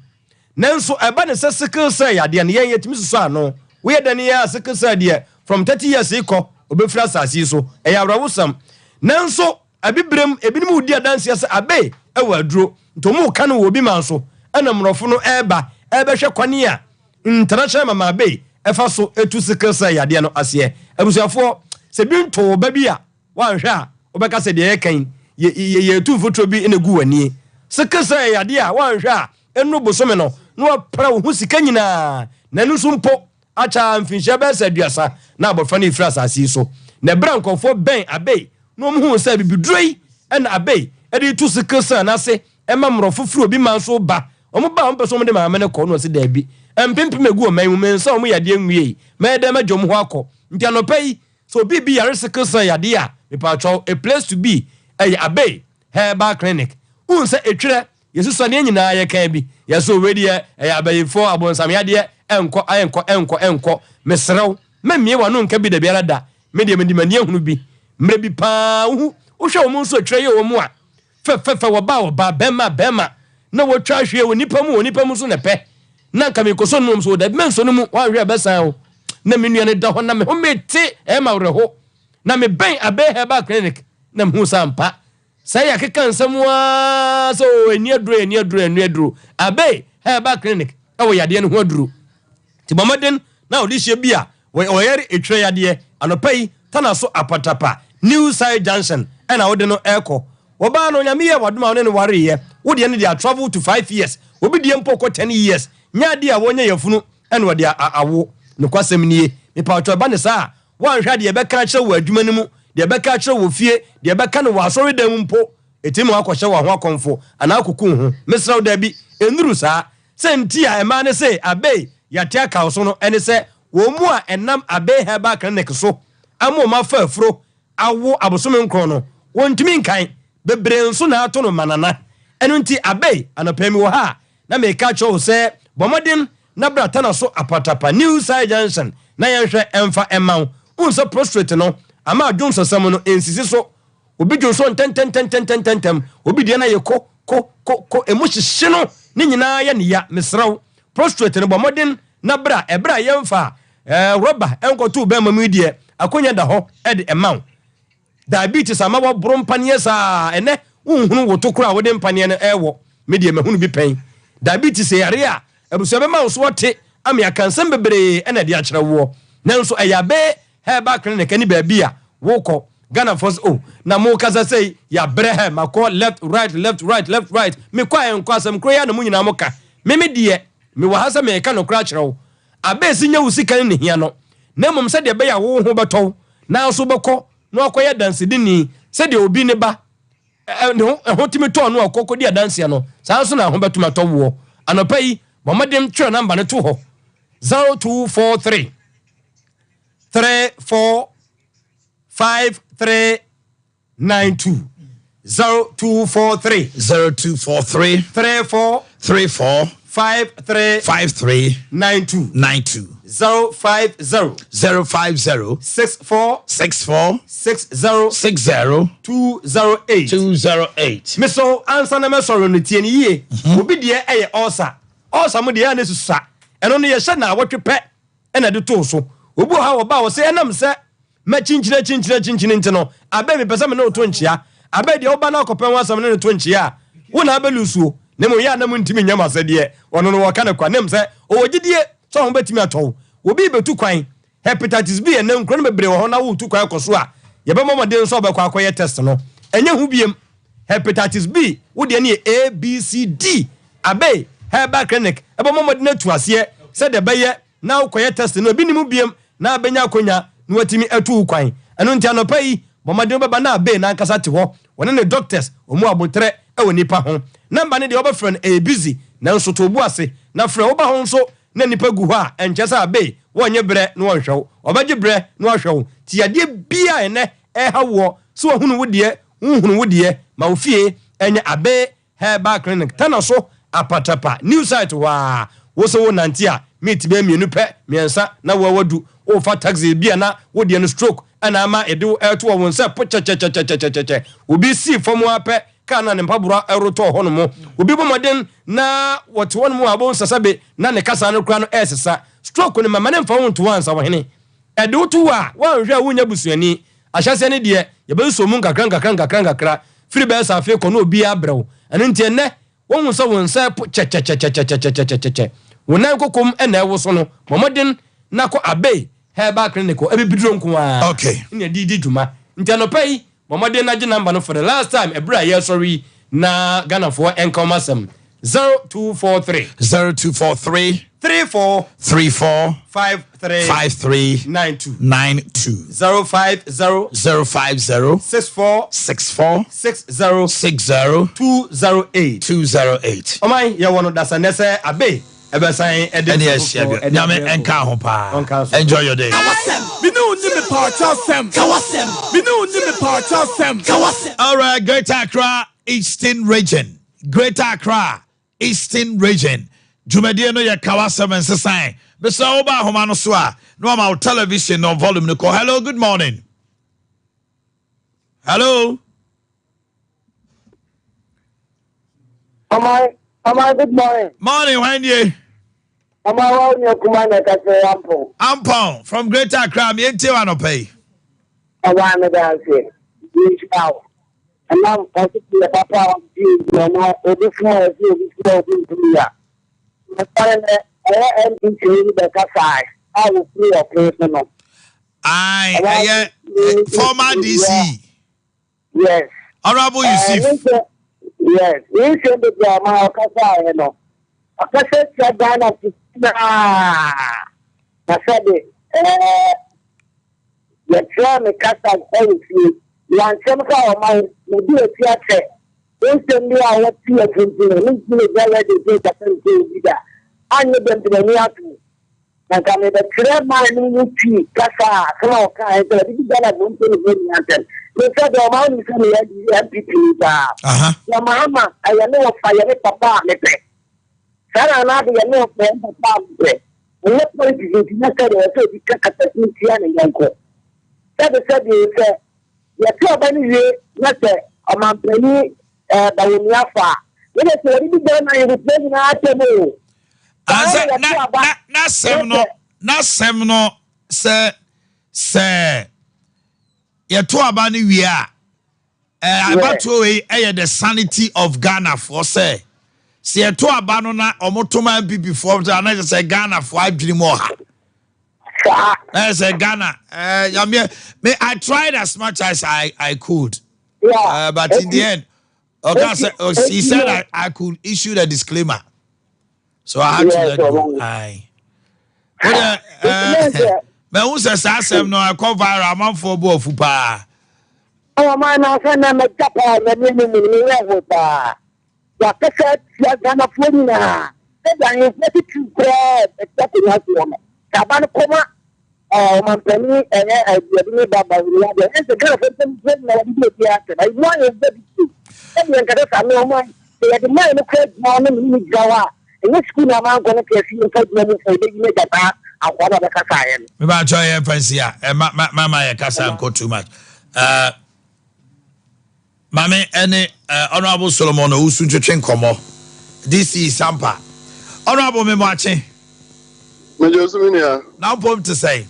nanso ɛba ne sɛ sickle cell yadeɛ no yɛn yɛtumi susu ano. Woyɛ dɛn yɛ a sickle cell deɛ from 30 years rekɔ ɔbɛfiri asase yi so. Ɛyɛ awerɛhosɛm. Nanso Abibirem, ebinom redi adanseɛ sɛ Abbey wɔ aduro, nti wɔreka no wɔ obi man so, ɛna mmorɔfo no reba rebɛhwɛ kwane a International Mama Abbey fa so tu sickle cell yadeɛ no aseɛ. Abusuafoɔ, sɛ bi nto wo ba bi a woanhwɛ a, wobɛka sɛ deɛ yɛreka yi, yɛ, yɛ, yɛretu mfuturo bi na egu w'anie. Sickle cell yɛ yadeɛ a woanhwɛ a, ɛnnuru bosome no na woapra wo ho sika nyinaa, na ɛno nso mpo, akyɛ ara mfinhyia bɛyɛ sɛ 30 na abɔfra no refiri asase yi so. Na ɛberɛ a nkurɔfoɔ bɛn Abbey na wɔhuu sɛ abibiduro yi na Abbey de retu sickle cell no ase ma mmorɔfo firi obi man so ba, wɔn ba a wɔpɛ sɛ wɔde maame no kɔ, na wɔse daabi, mpempem egu ɔman yi mu, mensa wɔn yadeɛ nwiei, mɛyɛ dɛn magya wɔn hɔ akɔ? Nti anɔpa yi, sɛ obi bi yare sickle cell yadeɛ a, mepaakyɛw, a place to be ɛyɛ Abbey Herbal Clinic. Wohu sɛ etwerɛ, yɛsusua ne yɛn nyinaa yɛkaa bi, yɛse o wei deɛ ɛyɛ abayifoɔ, abonsam yadeɛ, ɛnkɔ, ɛnkɔ, ɛnkɔ, ɛnkɔ. Mesrɛ wo, mɛmmie w'ano nka bi dabiara da, Me deɛ mede m'ani ahunu bi mmerɛ bi paa wohu wohwɛ wɔn nso atwerɛ yɛ wɔn a fɛfɛfɛ wɔba wɔba bɛrima bɛrima na wɔtwa ahwie wɔ nipa mu wɔ nipa mu so na ɛpɛ na nka mekɔsɔ no mu so dabi mɛnsɔ no mu wɔanhwɛ ɛbɛsan o na me nua no da hɔ na me ho mete ɛma werɛho na mebɛn Abɛ Herbal Clinic na mehu sɛ ampa Sɛ yɛkeka nsɛm ara sɛ oo ɛnni aduro, ɛnni aduro, ɛnni aduro. Abbey Herbal Clinic wɔ yadeɛ no ho aduro. Nti bɔ mmɔden na wode hyɛ bi a Ɔyare etwerɛ yadeɛ. Anɔpa yi, Tana so Apatapa, New Side Junction ɛna wode no ɛrekɔ. Wɔbaa no, Nyame yɛɛ w'adom a wo ne no wareeɛ. Wo deɛ no deɛ atravel to 5 years. Obi deɛ mpo kɔ 10 years. Nyɛ adeɛ a wɔnyɛ yafunu ɛna ɔde awo. Nokwasɛm nie. Mepawkyɛw ɛba ne saa a, woanhwɛ a deɛ ɛbɛka akyerɛ wɔ adwuma no mu, deɛ ɛbɛka akyerɛ wɔ fie, deɛ ɛbɛka no wɔ asɔredan mu mpo, ɛtumi ma woakɔhyɛ wɔ ho akɔmfo anaa akɔku wo ho. Mesrɛ wo daabi, ɛnnuru saa. Sɛ nti a ɛmaa ne se Abey yɛate aka wo so no ɛne sɛ wɔn mu a ɛnam Abey Herbal Clinic so ama wɔn afa afuro awo abosome 9 no, wɔntumi nkan. Bebree nso na ato no manana. Ɛno nti Abey, anɔpa yi mewɔ ha a na meka akyerɛ wo sɛ bɔ mmɔden na bra Tana so Apatapa New Side Junction na yɛnhwɛ ɛmfa mma wo. Wohu sɛ prostrate no ama adwonsɔsɛm no ɛnsisi so. Obi dwonsɔ ntɛntɛntɛntɛntɛntɛm, obi deɛ no ayɛ ko ko ko ko, emu hyehye no, ne nyinaa yɛ ne ya. Mesrɛ wo, prostrate no bɔ mmɔden na bra. Ɛberɛ a yɛmfa rɔba nkɔto wo bɛrima mu yi deɛ, akonya da hɔ de ɛma wo. Diabetes ama woaboro mpaneɛ saa, ɛnɛ wonhunu wo to koraa a wode mpaneɛ no ɛrewɔ. Me deɛ mahunu bi pɛn. Diabetes yɛ yareɛ a abusua bɛma wo so ate ama yɛaka nsɛm bebree na ɛde akyerɛ woɔ. Nanso ɛyɛ abɛ herbal clinic ne baabi a wokɔ. Ghanafoɔ sɛ oh na mo kasa sei yɛabrɛ hɛ makɔ left right left right left right mekɔ a ɛnkɔ asɛm koro yi ara na mo nyinaa mo ka. Me me deɛ mewɔ ha sɛ meka nokorɛ akyerɛ wo. Abɛɛsi nyɛ wo sika ne ne hia no na mmom sɛdeɛ ɛbɛyɛ a wo ho bɛtɔ wo na nso wobɛkɔ na wakɔyɛ dansedini sɛdeɛ obi ne ba ne ho ɛho tumi tɔɔ no a ɔkɔ kɔdi adanseɛ no saa nso na ho bɛtumi atɔ woɔ. Anɔpa yi bɔ mmɔden twerɛ namba no to hɔ 0243 34 5392 0243 0243 34 34 53 53 92 92 050 050 64 64 60 60 208 208. Me so ansa na mɛsɔre no tie no yie. Obi deɛ ɛyɛ ɔɔsa ɔɔsa mo deɛ ɛyɛ a na ɛsusa ɛno no yɛhyɛ naawɔtwe pɛ ɛna ɛde too so. Obi wɔ hɔ a wɔba a wɔsɛ ɛnam sɛ mɛkyinkyini akyinkyini akyinkyini nti no abɛ mepɛ sɛ me ne wo to nkyea. Abɛ deɛ woba na akɔpɛ ho asɛm ne ne to nkyea a wo na abɛlusuo na mmom yɛ a na montumi nyɛ mo asɛdeɛ. Ɔno no wɔka no kwa na mmom sɛ ɔwɔ gyidie sɛ ɔho bɛtumi atɔ wo. Obi rebɛtu kwan Hepatitis B ɛnnɛ nkuro no bebree wɔ hɔ na woretu kwan kɔ so a yɛbɛbɔ mmɔden sɛ wobɛkɔ akɔyɛ test no. Ɛnyɛ hu biem. Hepatitis B wo deɛ no yɛ A, B, C, D. Abbey Herbal Clinic ɛbɛbɔ mmɔden atu aseɛ sɛdeɛ ɛbɛyɛ na wokɔyɛ test no ebi nni mu biem na abɛnya akonya na watumi atu wo kwan. Ɛno nti anɔpa yi bɔ mmɔden wobɛba na Abbey n'ankasa te hɔ wɔne ne doctors wɔn mu aboterɛ wɔ nnipa ho. Number no deɛ wobɛfrɛ no ɛyɛ busy nanso to wo bo ase na frɛ. Woba ho nso na nnipa gu hɔ a, ɛnkyerɛ sɛ abe wɔnnye berɛ na wɔnhwɛ wo. Wɔbɛgye berɛ na wɔahwɛ wo. Nti yadeɛ biara a ɛnnɛ ɛreha woɔ, sɛ wɔhunu wo deɛ, wonhunu wo deɛ, ma wo fie nyɛ Abe Herbal Clinic, Tana so, Apatapa, New Site hɔ ara. Wo se wonante a, minute bɛyɛ mmienu pɛ, mmiɛnsa na wo a wadu. Worefa taxi bi a na wo deɛ no stroke na ama yɛde wo reto wɔ wo nsa po kyɛkyɛkyɛkyɛkyɛkyɛ. Obi sii fam ara pɛ, kaa no a ne mpaboa retɔ hɔnom. Obi bɔ mmɔden na wɔte hɔnom a, wobɛhu sɛ sɛbe na ne kasa no koraa no resesa. Stroke no, mma no mfa wo nto hɔ ansa, ɔhene. Ɛde wo to hɔ a, woanhwɛ a wonnya busuani. Ahyɛaseɛ no deɛ, yɛbɛsosɔ mu nkakra nkakra nkakra nkakra. Firi bɛyɛ sɛ afe kɔ na obiara abrɛ wo. Ɛno nti ɛnnɛ, woahu sɛ wo nsa repo kyɛkyɛkyɛkyɛkyɛkyɛkyɛkyɛ. Wo nan kokom na ɛrewoso no, bɔ mmɔden na kɔ Abbey Herbal Clinic hɔ. Abibiduro nko ara na yɛde redi dwuma. Nti anɔpa yi, Bɔ mmɔden na gye number no for the last time ɛberɛ a yɛresɔre yi na Ghanafoɔ nka wɔn asɛm. 0243. 0243. 34. 34. 53. 53. 92. 92. 050. 050. 64. 64. 60. 60. 208. 208. Ɔman yɛwɔ no dasa nnɛ sɛ abe ɛbɛsan ɛde Ɛne ahyia bio. Nyame nka ho paa. Enjoy your day. Me ne wo ni me pawkyɛw sɛm. Me ne wo ni me pawkyɛw sɛm. Alright, Greater Accra Eastern Region. Greater Accra Eastern Region. Dwumadie no yɛ kawa sɛm nsesan. Mesrɛ wo ba ahoma no so a na wama wo television no volume no kɔ. Hello, good morning. Hello. Mama, Mama, good morning. Morning, when you? Mama, wa ni kuma na kase Ampon. Ampon from Greater Accra, me enti wa no pay. Mama, me da ase. Ni ɛnam ɔsi yɛ papa a ɔdi ɔno obi fún a ɔsi obi fún a obi nfún ya. Ɛsɔre nɛ ɛyɛ NDC ni bɛka saa. a wɔfiri ɔpon so no. Ae, ɛyɛ former DC. Yes. Honorable Yusuf. Yes, ne nsɛm bebree a ɔma ɔkasaeɛ no, ɔkasa tia Ghana nyinaa. Na sɛbe ɛɛ yɛkyerɛ me kasa ɛwɔ fie, wansɛm sɛ ɔman medi akyi akyɛ. Wo nsɛm bi a wɔte afuntum no, mentumi megyina radio so nkasa ntia obi da. Anyɛ dɛm de m'ani ato. Na nka mebɛkyerɛ man no mu Twi kasa a asɛm a ɔkaeɛ sɛ wɔde di Ghanafoɔ mpanimfoɔ nyinaa ntɛm. Mesɛ deɛ ɔma wonim sɛ meyɛ NPP ni paa. Deɛ Mahama ɛyɛ ne wɔfa yɛ me papa a mepɛ. Saa na Nana Addo yɛ ne wɔfa yɛ me papa a mepɛ. Ɛnyɛ politics nti na sɛdeɛ ɛwɔ sɛ obi ka kasa tia ne yɔnko. Sɛbe sɛbe o sɛ Yɛto aba no wie na sɛ ɔmanpanin ɛɛ Bawumia fa a, ne de sɛ wɔde di Ghana ahemfo nyinaa atɛm o. Saa na yɛto aba na n'asɛm no n'asɛm no sɛ sɛ yɛto aba no wie a ɛɛ abatoɔ wei ɛyɛ the sanity of Ghana foɔ sɛ sɛ yɛto aba no na wɔn to ma NPP foɔ sɛ anayɛ sɛ Ghana foɔ adwene mu ɔha. Saa. Ɛyɛ sɛ Ghana eh, Nyame me I tried as much as I could. Yeah. But in the end, okay, sɛ, oh, he said I could issue the disclaimer. So I had to let go. Aye. Wode eh, mahu sɛ saa asɛm no ɛkɔ viral amanfoɔ bo afu paa. Ɔwɔ man na sɛ na mɛgya paa na ne mu mu ne yɛ ho paa. Wakasa atia Ghanafoɔ nyinaa sɛdeɛ ahemfo atitiriw koraa ɛte akonnwa soɔ no. Sɛ aba no kɔma ɔmampanin ɛyɛ yɛde ne ba Bawumia deɛ ɛyɛ sɛ Ghanafoɔ mpanimfoɔ nyinaa wɔde di obiara asɛm. Ayi mu ahemfo atitiriw sɛdeɛ nkasa saa no ɔman sɛ yɛde man no kora gyina hɔ ne mene ne gyina hɔ a ɛnyɛ sukuu na amankɔ no kɛse yɛmfa adwuma mu mfa yɛbɛyi no agya saa akoa no a ɔbɛkasaeɛ no. Me ba kyɛ yɛn fa nsi a ma ma ma yɛ kasa nkɔ too much. Mame ɛne Honourable Solomon Owusu ntwetwe nkɔmmɔ. DC Sampa. Honourable me moakye. Megye so me nua. Na wo mpom te sɛn?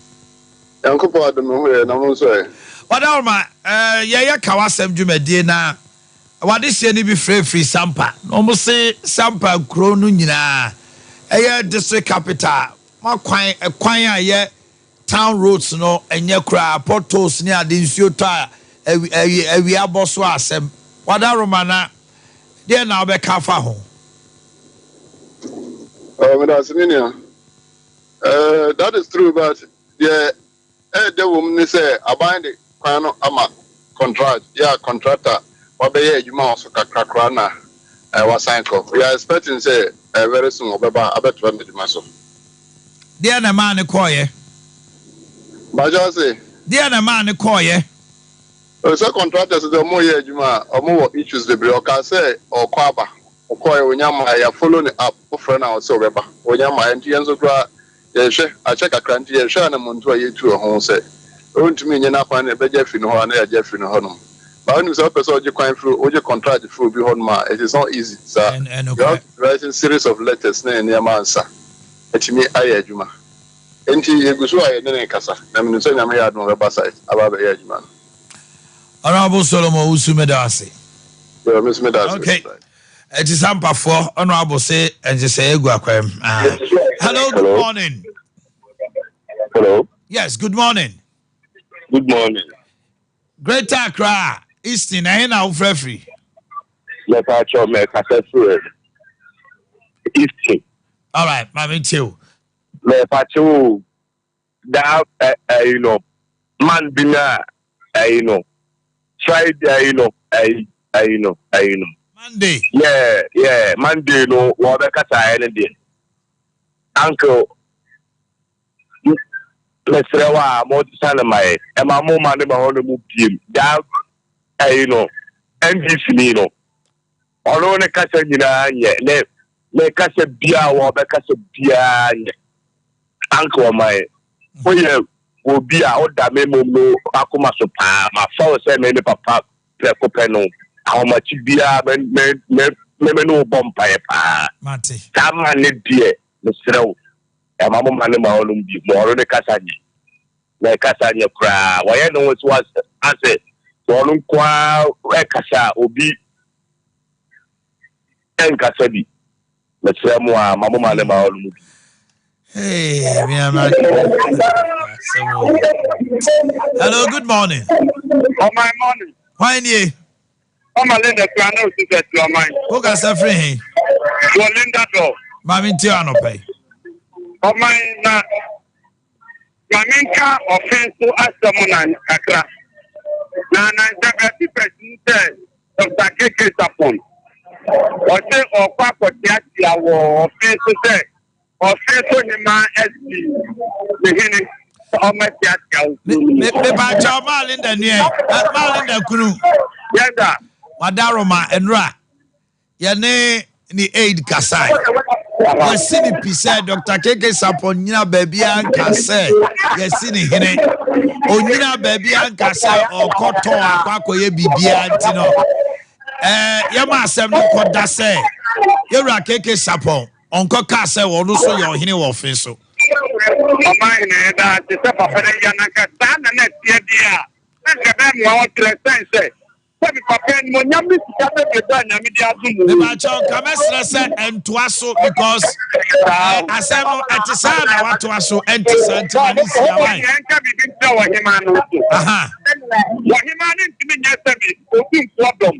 Nyankopɔn adom me ho yɛ, na mo nso ɛ? Ɔdawroma, yɛyɛ ka w'asɛm dwumadie na w'adehyeɛ no bi frɛfiri Sampa na wɔn se Sampa nkuro no nyinaa ɛyɛ district capital mo akwan ɛkwan a ɛyɛ Town roads no ɛnyɛ koraa, potholes ne ade, nsuo tɔ a awi awia bɔ so a asɛm. Wadaroma na deɛn na wobɛka afa ho? Oh, medase me nua. Eh, that is true but deɛ ɛɛdɛ wɔ mu ne sɛ aban de kwan no ama contract yɛ a contractor wabɛyɛ adwuma wɔ so kakra koraa na eh, wasan kɔ. We are expecting sɛ eh, very soon ɔbɛba abɛtoa n'adwuma so. Deɛn na ɛmaa no kɔeɛ? Mpakyɛ wo se? Deɛn na ɛmaa no kɔeɛ? Oh, sɛ contractors de ɔmo yɛ adwuma a, ɔmo wɔ issues bebree. Ɔkaa sɛ ɔɔkɔ aba, ɔkɔeɛ ɔnya mmaeɛ, yɛ follow no up, wo frɛ no a ɔse ɔbɛba, ɔnya mmaeɛ nti yɛn nso koraa yɛhwɛ, akyɛ kakra nti yɛhwɛ anamontu a yɛtu wɔ ho sɛ ɔntumi nyɛ n'akwan no yɛbɛgye afiri ne hɔ a na yɛagye afiri ne hɔnom. But wonim sɛ wopɛ sɛ ɔgye kwan firi, wogye contract firi obi hɔnom a, it is not easy saa. You have to be writing series of letters ne nneɛma ansa. atumi ayɛ adwuma. Enti yɛgu so a yɛne no rekasa, na menim sɛ Nyame yɛ adom a ɔbɛba site aba abɛyɛ adwuma no. Honourable Solomon Owusu meda wo ase. Yo, me nso meda ase. Okay. Ɛti sampafoɔ Honourable se nhyehyɛeɛ gu akwan mu. Ah. Hello, good Hello. morning. Hello. Yes, good morning. Good morning. Greater Accra, Eastern, ɛhe na wofrɛ firi? Mɛpa kyɛw mɛkasa firi Eastern. All right, maame ntie o. Mɛpa kyɛw o, daa ɛyi no, man bi na ɛyi no, Friday ɛyi no, ɛyi ɛyi no, ɛyi no. Monday. Yeah, yeah, Monday no, wɔbɛkasa ɛne deɛ. Uncle. Mesrɛ wo a mo sesa no ma yɛ ɛma mo ma no ma hɔ no mu biem daa ɛyi no NDC ni no ɔno ne kasa nyinaa nyɛ ne ne kasa biara wɔ ɔbɛ kasa biara nyɛ anka ɔman woyɛ obi a ɔda me mom no akoma so paa ma fa wo sɛ me me papa prɛko pɛ no ahomakye biara me me me me me ne wo bɔ mpaeɛ paa saa ma ne deɛ mesrɛ wo Ɛma mo ma no ma ɔnom bi ma ɔno ne kasa nye na kasa nyɛ koraa wɔyɛ ne ho so asɛ ɔno nko ara ɛkasa a obi ɛnkasa bi mesrɛ mo a ma mo ma no ma ɔnom bi. Hey, me am Hello, good morning. Oh, my morning. Why nie? Oh, my Linda, I know sister to my. Who can say free he? Well, Linda do. Mami nti anope. Oh, my na. Mami nka ofen so asɛm na kakra. Na na nsa baabi pɛsi sɛ Dr. KK Sapon. Ɔse ɔkɔ akɔteatea wɔ ɔfen so sɛ Ɔfe so hemaa asi ne hene sɛ ɔmmɛteatea wo kuro no mu. Mepaakyɛw maa Linda nua maa Linda kunu. Yes sir. Wadaroma nnura yɛne ne aid kasae. Wasi ne pi sɛ Dr. KK Sapon nyina baabiara nka sɛ yɛsi ne hene. Onyina baabiara nka sɛ ɔkɔtɔ akɔ akɔyɛ biribiara nti no. Ɛɛ yɛma asɛm no kɔda sɛ yɛwura KK Sapon Ɔnkɔ kaa sɛ ɔno nso yɛ ɔhene wɔ ɔfe so. Ɔman hene yɛda ase sɛ papa no yɛ na nka saa na na ɛteɛ deɛ a na nka ɛbɛyɛ mmoa ɔkyerɛ sɛn sɛ sɛ me papa animonyam ne sika bebrebe a Nyame de adom wo yi. Mepakyɛw nka mɛsrɛ sɛ ɛntoa so because eh, asɛm no ɛte saa na watoa so ɛnte saa nti ma ne nsia wae. Yɛnka biribi nkyerɛ ɔhemaa no nso. Ɔhemaa no ntumi nyɛ sɛ me Otumfoɔ dɔm.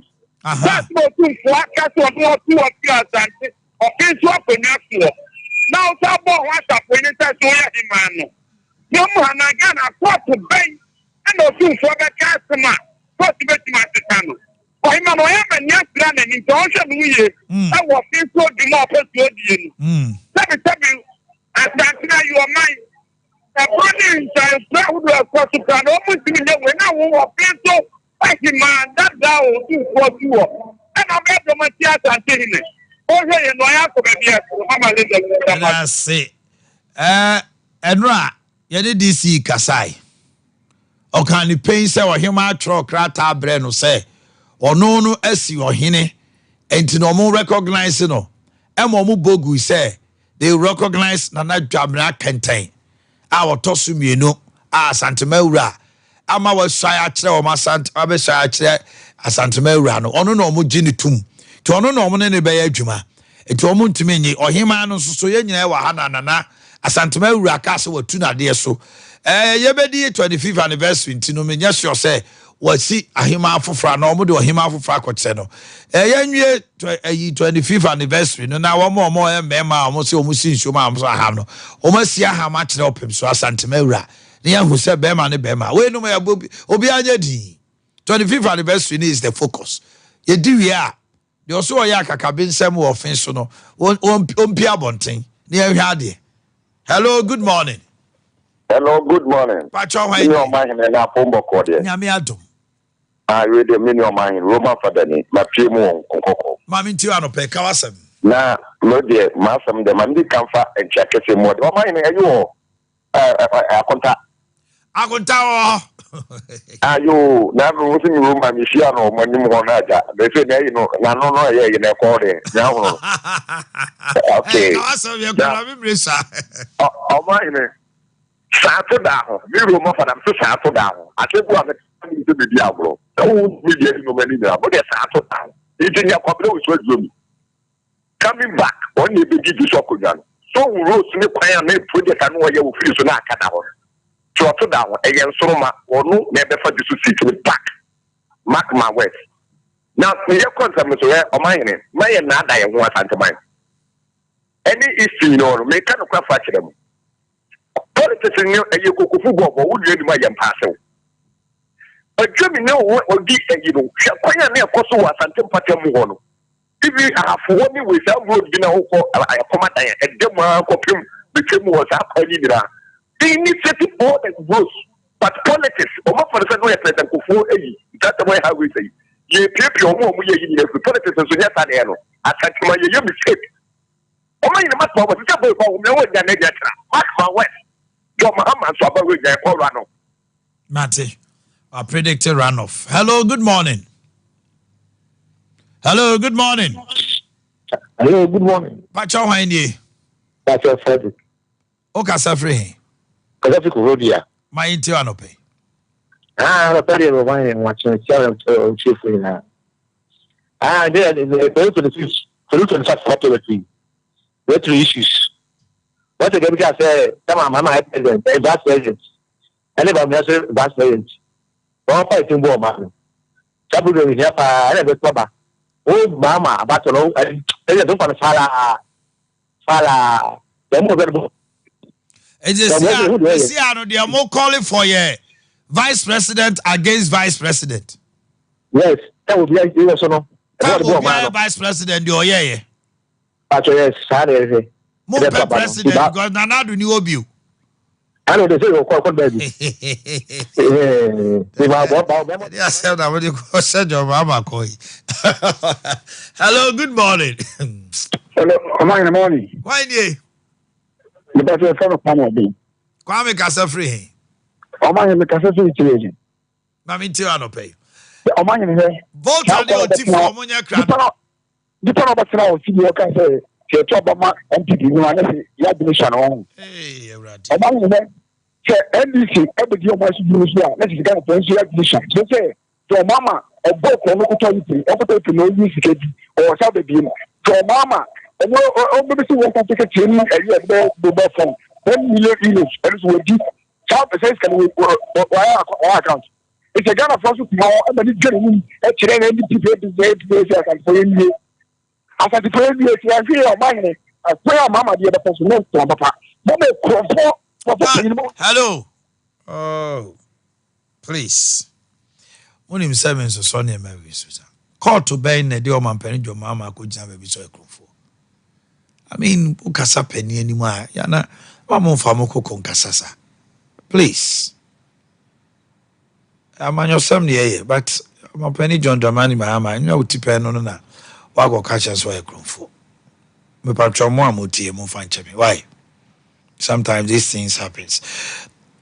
Sɛ asɛm a Otumfoɔ aka sɛ ɔno ɔto ɔfiri Asante Ɔfe nso akonnwa soɔ na wosan bɔɔ ho asafohene sɛ so woyɛ hemaa no. Kurom ha na Ghana kɔɔto bɛn na otumfoɔ bɛka asɛm a kɔɔto bɛtumi asesa no? Ɔhemaa no ɔyɛ ama ani afira n'ani nti ɔnhwɛ ne ho yie wɔ ɔfe nso dwuma a ɔpɛ sɛ ɔdie no. Sɛbesɛbe Asante no ayɛ ɔman ɛborɔ ne nsankuro ahodoɔ a ɛkɔ so koraa na wɔn ntumi nyɛ wei na wo ɔfe nso Ahemaa dada a otumfoɔ tu wɔ ɛna ɔbɛyɛ dɔm atia Asante hene. Ɔhwɛ yɛn na ɔyɛ akɔ baabi a ɛsoro mama Linda Kuta ma. Yɛda ase. Ɛɛ, ɛnora yɛne DC kasae. Ɔkaa ne pɛn sɛ ɔhemaa twerɛɛ krataa brɛɛ no sɛ ɔno no asi ɔhene nti na ɔmo recognize no ɛma ɔmo bɔ gui sɛ they recognize Nana Dwamena Kɛntɛn a ɔtɔ so mmienu a Asantema wura ama wasuae akyerɛ wɔn Asante abɛsuae akyerɛ Asantema wura no, ɔno na wɔn gye no tum. Nti ɔno na wɔn ne no bɛyɛ adwuma. Nti wɔn ntumi nye ɔhemaa no nso so. Yɛn nyinaa wɔ ha na Nana Asantema wura kaa sɛ watu n'adeɛ so. Ɛɛ yɛbɛdi 25th anniversary nti no menyɛ sure sɛ wɔasi ahemaa foforɔ anaa wɔn de ɔhemaa foforɔ akɔkyerɛ no. Ɛɛ yɛnwie ɛyi 25th anniversary no na wɔn a wɔyɛ mmarima a wɔn sɛ wɔn si nsuo mu a wɔn so aham no wɔn asi aham akyerɛ ɔpem so Asantema wura na yɛahu sɛ bɛrima ne bɛrima. Wei nom yɛ obiara nyɛ din. 25th anniversary no is the focus. Yɛdi wie a Deɛ ɔse ɔyɛ akakabensɛm wɔ ɔfe so no, ɔmpie abɔnten na yɛnhwɛ adeɛ. Hello, good morning. Hello, good morning. Pakyɛ hwan ni? Me ɔma hene na apom bɔkɔɔ deɛ. Nyame adom. Ah, wei deɛ me nua ɔma hene, Roman fada ni, mapie mu wɔ nkɔkɔɔ. Maame nti anɔpɛ, ka w'asɛm. Na me deɛ, m'asɛm deɛ, ma medi kan fa nkyea kɛseɛ mu ɔde. Ɔma hene, ɛyi wɔ hɔ. Akonta. Akonta wɔ hɔ. Ayo, na mi wosi mi roma mi hyia no ɔmo anim hɔ na agya. Bɛsɛ na ɛyi no n'ano no ɛyɛ ɛyi na ɛkɔ de na ahono no. Okay. Kawasɛm yɛ kɔla mi mmiri sa. Ɔmo ahene saa to da ho mi roma fada mi so saa to da ho ase bu a mi mi sɛ mi di agorɔ sɛ wo mi di ɛyi nneɛma ni nyinaa mo deɛ saa to da ho nti nyɛ kɔbere wusu aduro mi. Coming back ɔno na ebedi di so akonnwa no so ohu roads ne kwan a na project a na ɔyɛ wɔ firi so na aka da hɔ no nti ɔto da ho ɛyɛ nsoroma ɔno na ɛbɛfa di so seat no back mark my words na meyɛ kɔ nsɛm no so ɛ ɔmanhene ma yɛ naada yɛn ho asanteman ɛne east nyina no meka no kora fa kyerɛ mu politics ne ɛyɛ kokofo bɔɔbɔ wo nua nim a yɛ mpaasew adwami ne wo ɔdi ayi no hwɛ kwan a na ɛkɔ so wɔ asante mpata mu hɔ no Even ahafo hɔ ne wei saa road bi na wokɔ akɔm adan a ɛda mu ara kɔpem betwa mu wɔ saa kwan yi nyinaa. They initiative all the roads but politics wɔn afa no sɛ no yɛ president Kufuor ayi nti asɛm ɔyɛ highways ayi yɛpiapia wɔn a wɔn yɛ yi nyinaa firi politics nso nyɛ saa na ɛyɛ no Asantema yɛyɛ mistake wɔn anyina mark my words sɛ boy ba wɔn nyɛ wɔnya na ɛnya kyerɛ mark my words John Mahama nso aba wɔ nya ɛkɔ run off. Mate. I predicted runoff. Hello, good morning. Hello, good morning. Hello, good morning. Pacho hwan nie? Pacho Frederick. O kasa firi he? Kasa firi Koforidua. Ma yɛn ti anɔpɛ. Ah, anɔpɛ deɛ bɛ wɔn yɛn wɔn akyerɛ ɔtiefo nyinaa. Ah, deɛ 2026, 2025 wɔtɔ bɛtiri, bɛtiri issues. Wɔn sɛ gabi ka sɛ tama mahama yɛ president ɛ vice president ɛne Bawumia so vice president. Wɔn fa etin bɔ ɔman no. Saa program yi hia paa ɛna ɛbɛto aba. Wo mahama abatɔ no ɛ president wofa no falaa falaa. Wɔn mu ɔbɛ no bɔ. Ɛti esi a no deɛ mo calling for yɛ vice president against vice president. Yes, tɛ obi a yɛ so no. Tɛ obi a yɛ vice president deɛ ɔyɛ yɛ. Pacho yes, saa na yɛhwɛ. Mo pɛ president because Nana Addo ni hɔ bio. Ɛna ɔde sɛ ɔkɔ ɔkɔ baabi. Ɛde asɛm na wode kɔ hyɛ John Mahama kɔ yi. Hello, good morning. Hello, ɔman yɛn morning. Why nie? Nipa sɛ fɛn Kwame Ɔbɛn. Kwame kasa firi he? Ɔman yɛn kasa firi tiri agye. Maame nti anɔpɛ yi. Ɔman yɛn hwɛ. Volta ne Otifo ɔmo nyɛ krado. Nipa na ɔbɛtena hɔ si deɛ ɔka sɛ sɛ yɛto aba ma NPP no a na sɛ yɛadwene sua no ho. Ɔma hu sɛ sɛ NDC ɛbɛdi ɔmo akyi duro so a na sɛ sika nfɔ nso yɛadwene sua. Kyerɛ sɛ sɛ ɔmo ama ɔbɔ korɔ no kotɔ yipiri ɔkotɔ yipiri na ɔyi sika di ɔwɔ sa bɛbie mu. Sɛ ɔmo ama ɔmo ɔmo bɛsi wɔn kɔn kɛkɛ tie ne ɛyi ɛde bɛyɛ mobile phone 1 million euros ɛno so wɔdi saa sɛ sika no wɔayɛ account. Sɛ Ghanafoɔ nso tena hɔ ma ne dwa n'anim kyerɛ na NDP fo NDP fo NDP fo Asantefoɔ yɛ nwie. Asantefoɔ yɛ nwie sɛ yɛahwɛ yɛ ɔman hene akwan a mama deɛ bɛfa so ne ntoma papa. Mama kurɔfoɔ papa panyin mo. Hello. Oh, please. Monim sɛ me nsosɔ nneɛma wei so sa. Kɔɔto bɛn na ɛde ɔmampanin John Mahama akɔgyina baabi sɛ ɔyɛ kurɔfoɔ? I mean, wokasa panin anim a, yana, ma momfa mo koko nkasa sa. Please. Amanyɔsɛm na yɛyɛ but ɔmampanin John Dramani Mahama nyɛ wo tipɛn no no na wakɔ ka kyerɛ sɛ ɔyɛ korɔmfoɔ. Mepatwɔ mo a motie momfa nkyɛ me why sometimes these things happens.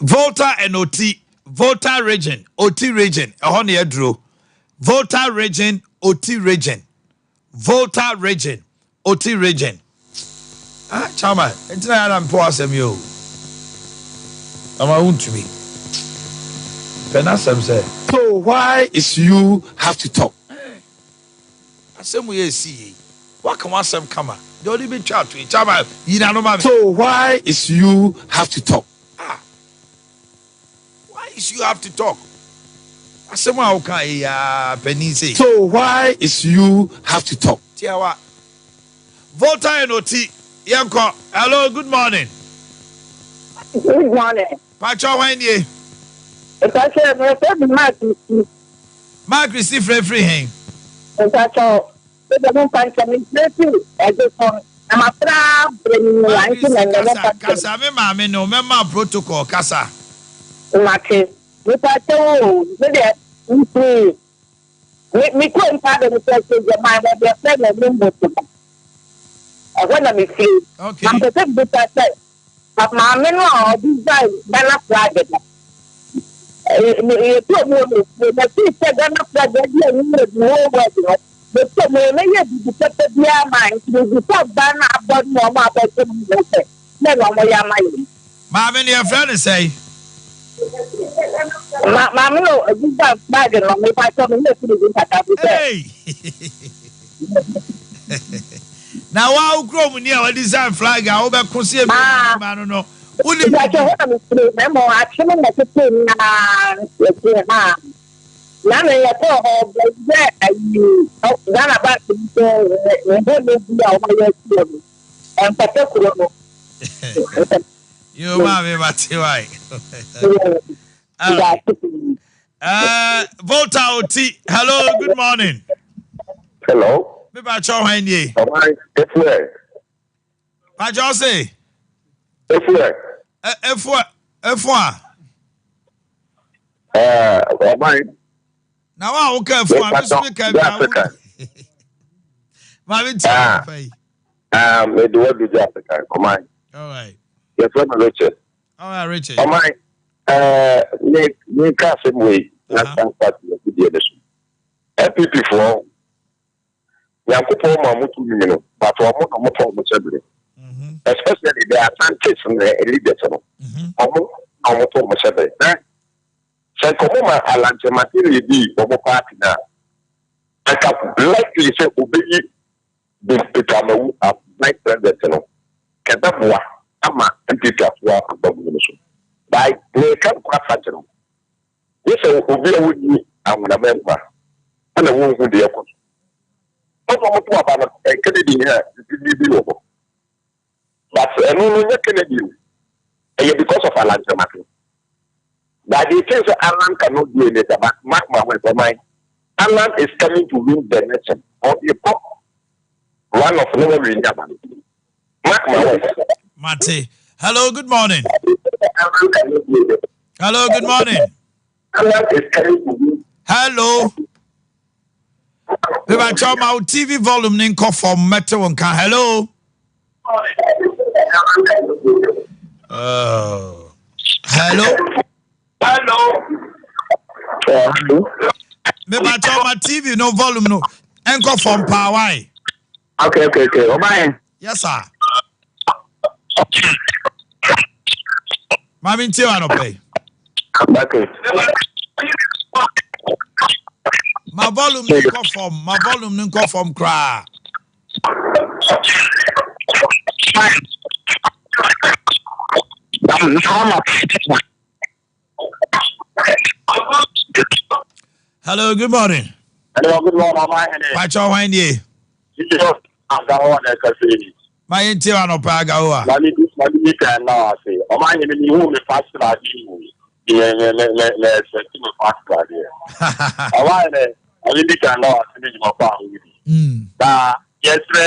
Volta and Oti, Volta region, Oti region, ɛhɔ na yɛduro. Volta region, Oti region. Volta region, Oti region. Ah, chairman, nti na yɛn na mpɛ asɛm yi o. Ama wontumi. Pɛ n'asɛm sɛ. So why is you have to talk? Asɛm yɛ esi yie. Waka w'asɛm kama. Deɛ ɔde bɛtwa ato yi. Chairman, yi n'ano ma me. So why is you have to talk? Ah. Why is you have to talk? Asɛm a woka yi yaa panin sei. So why is you have to talk? Tiawa. Volta and Oti, yɛnkɔ. Hello, good morning. Good morning. Pacho hwan nie? Mpacho, mefrɛ bi Mark Christy. Mark Christy frɛfiri hen? Mpacho, mede mo mfa nkyɛ me frɛfiri ɛdefo na mafra brɛ me mu a nti na nnɛ mo mfa nkyɛ. Kasa me maame no mɛma protocol kasa. Mate. Mepacho o, me deɛ mfiri me me kurom paa de mefrɛ sɛ Gyama baabi a frɛ no Lumbo so no. Ɛhɔ na mefiri. Okay. Na mpɛ sɛ mbisa sɛ maame no a ɔdesign Ghana flag no, yɛtu ɔmo wɔ n'efie na fii sɛ Ghana flag adi anim wɔ the whole world no, yɛtu ɔmo yɛ mɛyɛ biribi pɛpɛ biara ma nti mebisa ɔbaa no abɔ ne ɔmo abɛgye mu no sɛ dɛn na ɔmo yɛ ama yɛn. Maame no yɛfrɛ no sɛn? Ma maame no design flag no mepa kyɛw me werɛ fi ne din kakra bi sɛ. Hey! Na wa wo kurom ni a wa design flag a wobɛko sɛ ebi Ah. ma no no wonim Mepa kyɛw hɔ na mefiri na mmom atwe no na tete nyinaa yɛte ha. Na me yɛkɔɔ hɔ bɛyɛ ayi Ghana bank bi so ne hɔ ne bi a wɔayɛ asi hɔ no ɛmfata kuro no. Yo maame mate wae. All right. Volta Oti, hello, good morning. Hello. Me ba cho hwan nie? Ọman efuɛ. Pa cho se. Efuɛ. Efuɛ efua. Ɛɛ ɔman. Na wa wo ka efua me so me ka bi awo. Ma me ti fa yi. Ah, me de wa du Africa ɔman. All right. Yɛfrɛ me Richard. All right, Richard. Ɔman ɛɛ me me ka asɛm wei National Party afidie ne so. NPP foɔ Nyankopɔn ma mo tumi no but ɔmo na ɔmo tɔ ɔmo hyɛ bere. Especially the Asantes and the leaders no. Ɔmo na ɔmo tɔ ɔmo hyɛ bere. Na sɛ nka ɔmo ma Alan Kyerematen di ɔmo party na anka likely sɛ obeyi Peter Amewu as vice president no kɛbɛboa. ama NPP atoa aba mu no so. By meka nokorɛ afa kyerɛ wo, gye sɛ obi a wonni ahonam nkwa na wonhu deɛ ɛkɔ so. Wɔn a wɔto aba no, Kennedy ha biribi wɔ hɔ. But ɛno no nyɛ Kennedy o. Ɛyɛ because of Alan Kyerematen. But they think sɛ Alan cannot do anything but mark my words ɔman Alan is coming to win the nation. Ɔde kɔ one of ne wɔ win aba no. Mark my words. Mate. Hello, good morning. Hello, good morning. Alan is coming to win. Hello. Mebakyɛw ma wo TV volume ne nkɔ fam mɛte wo nka. Hello. Oh. Hello. Hello. Hello. Mebakyɛw ma TV no volume no nkɔ fam paa why? Okay, okay, okay. Obaye. Yes, sir. Maame ntie wa anɔpɛ yi. Okay. Ma volume no nkɔ fam, ma volume no nkɔ fam koraa. Hello, good morning. Hello, good morning, Mama. Pacho, why nie? Agahoa na ɛkasa yi. Ma yɛn tie anɔpa Agahoa. Mami bi mami bi kan na ase. Ɔma ahene mi hu mi fa srade mu. Yɛ yɛ lɛ lɛ lɛ ɛsɛ ti mi fa srade. Ɔma ahene mami bi kan na ase ne dwuma pa ahu bi. Na yɛsrɛ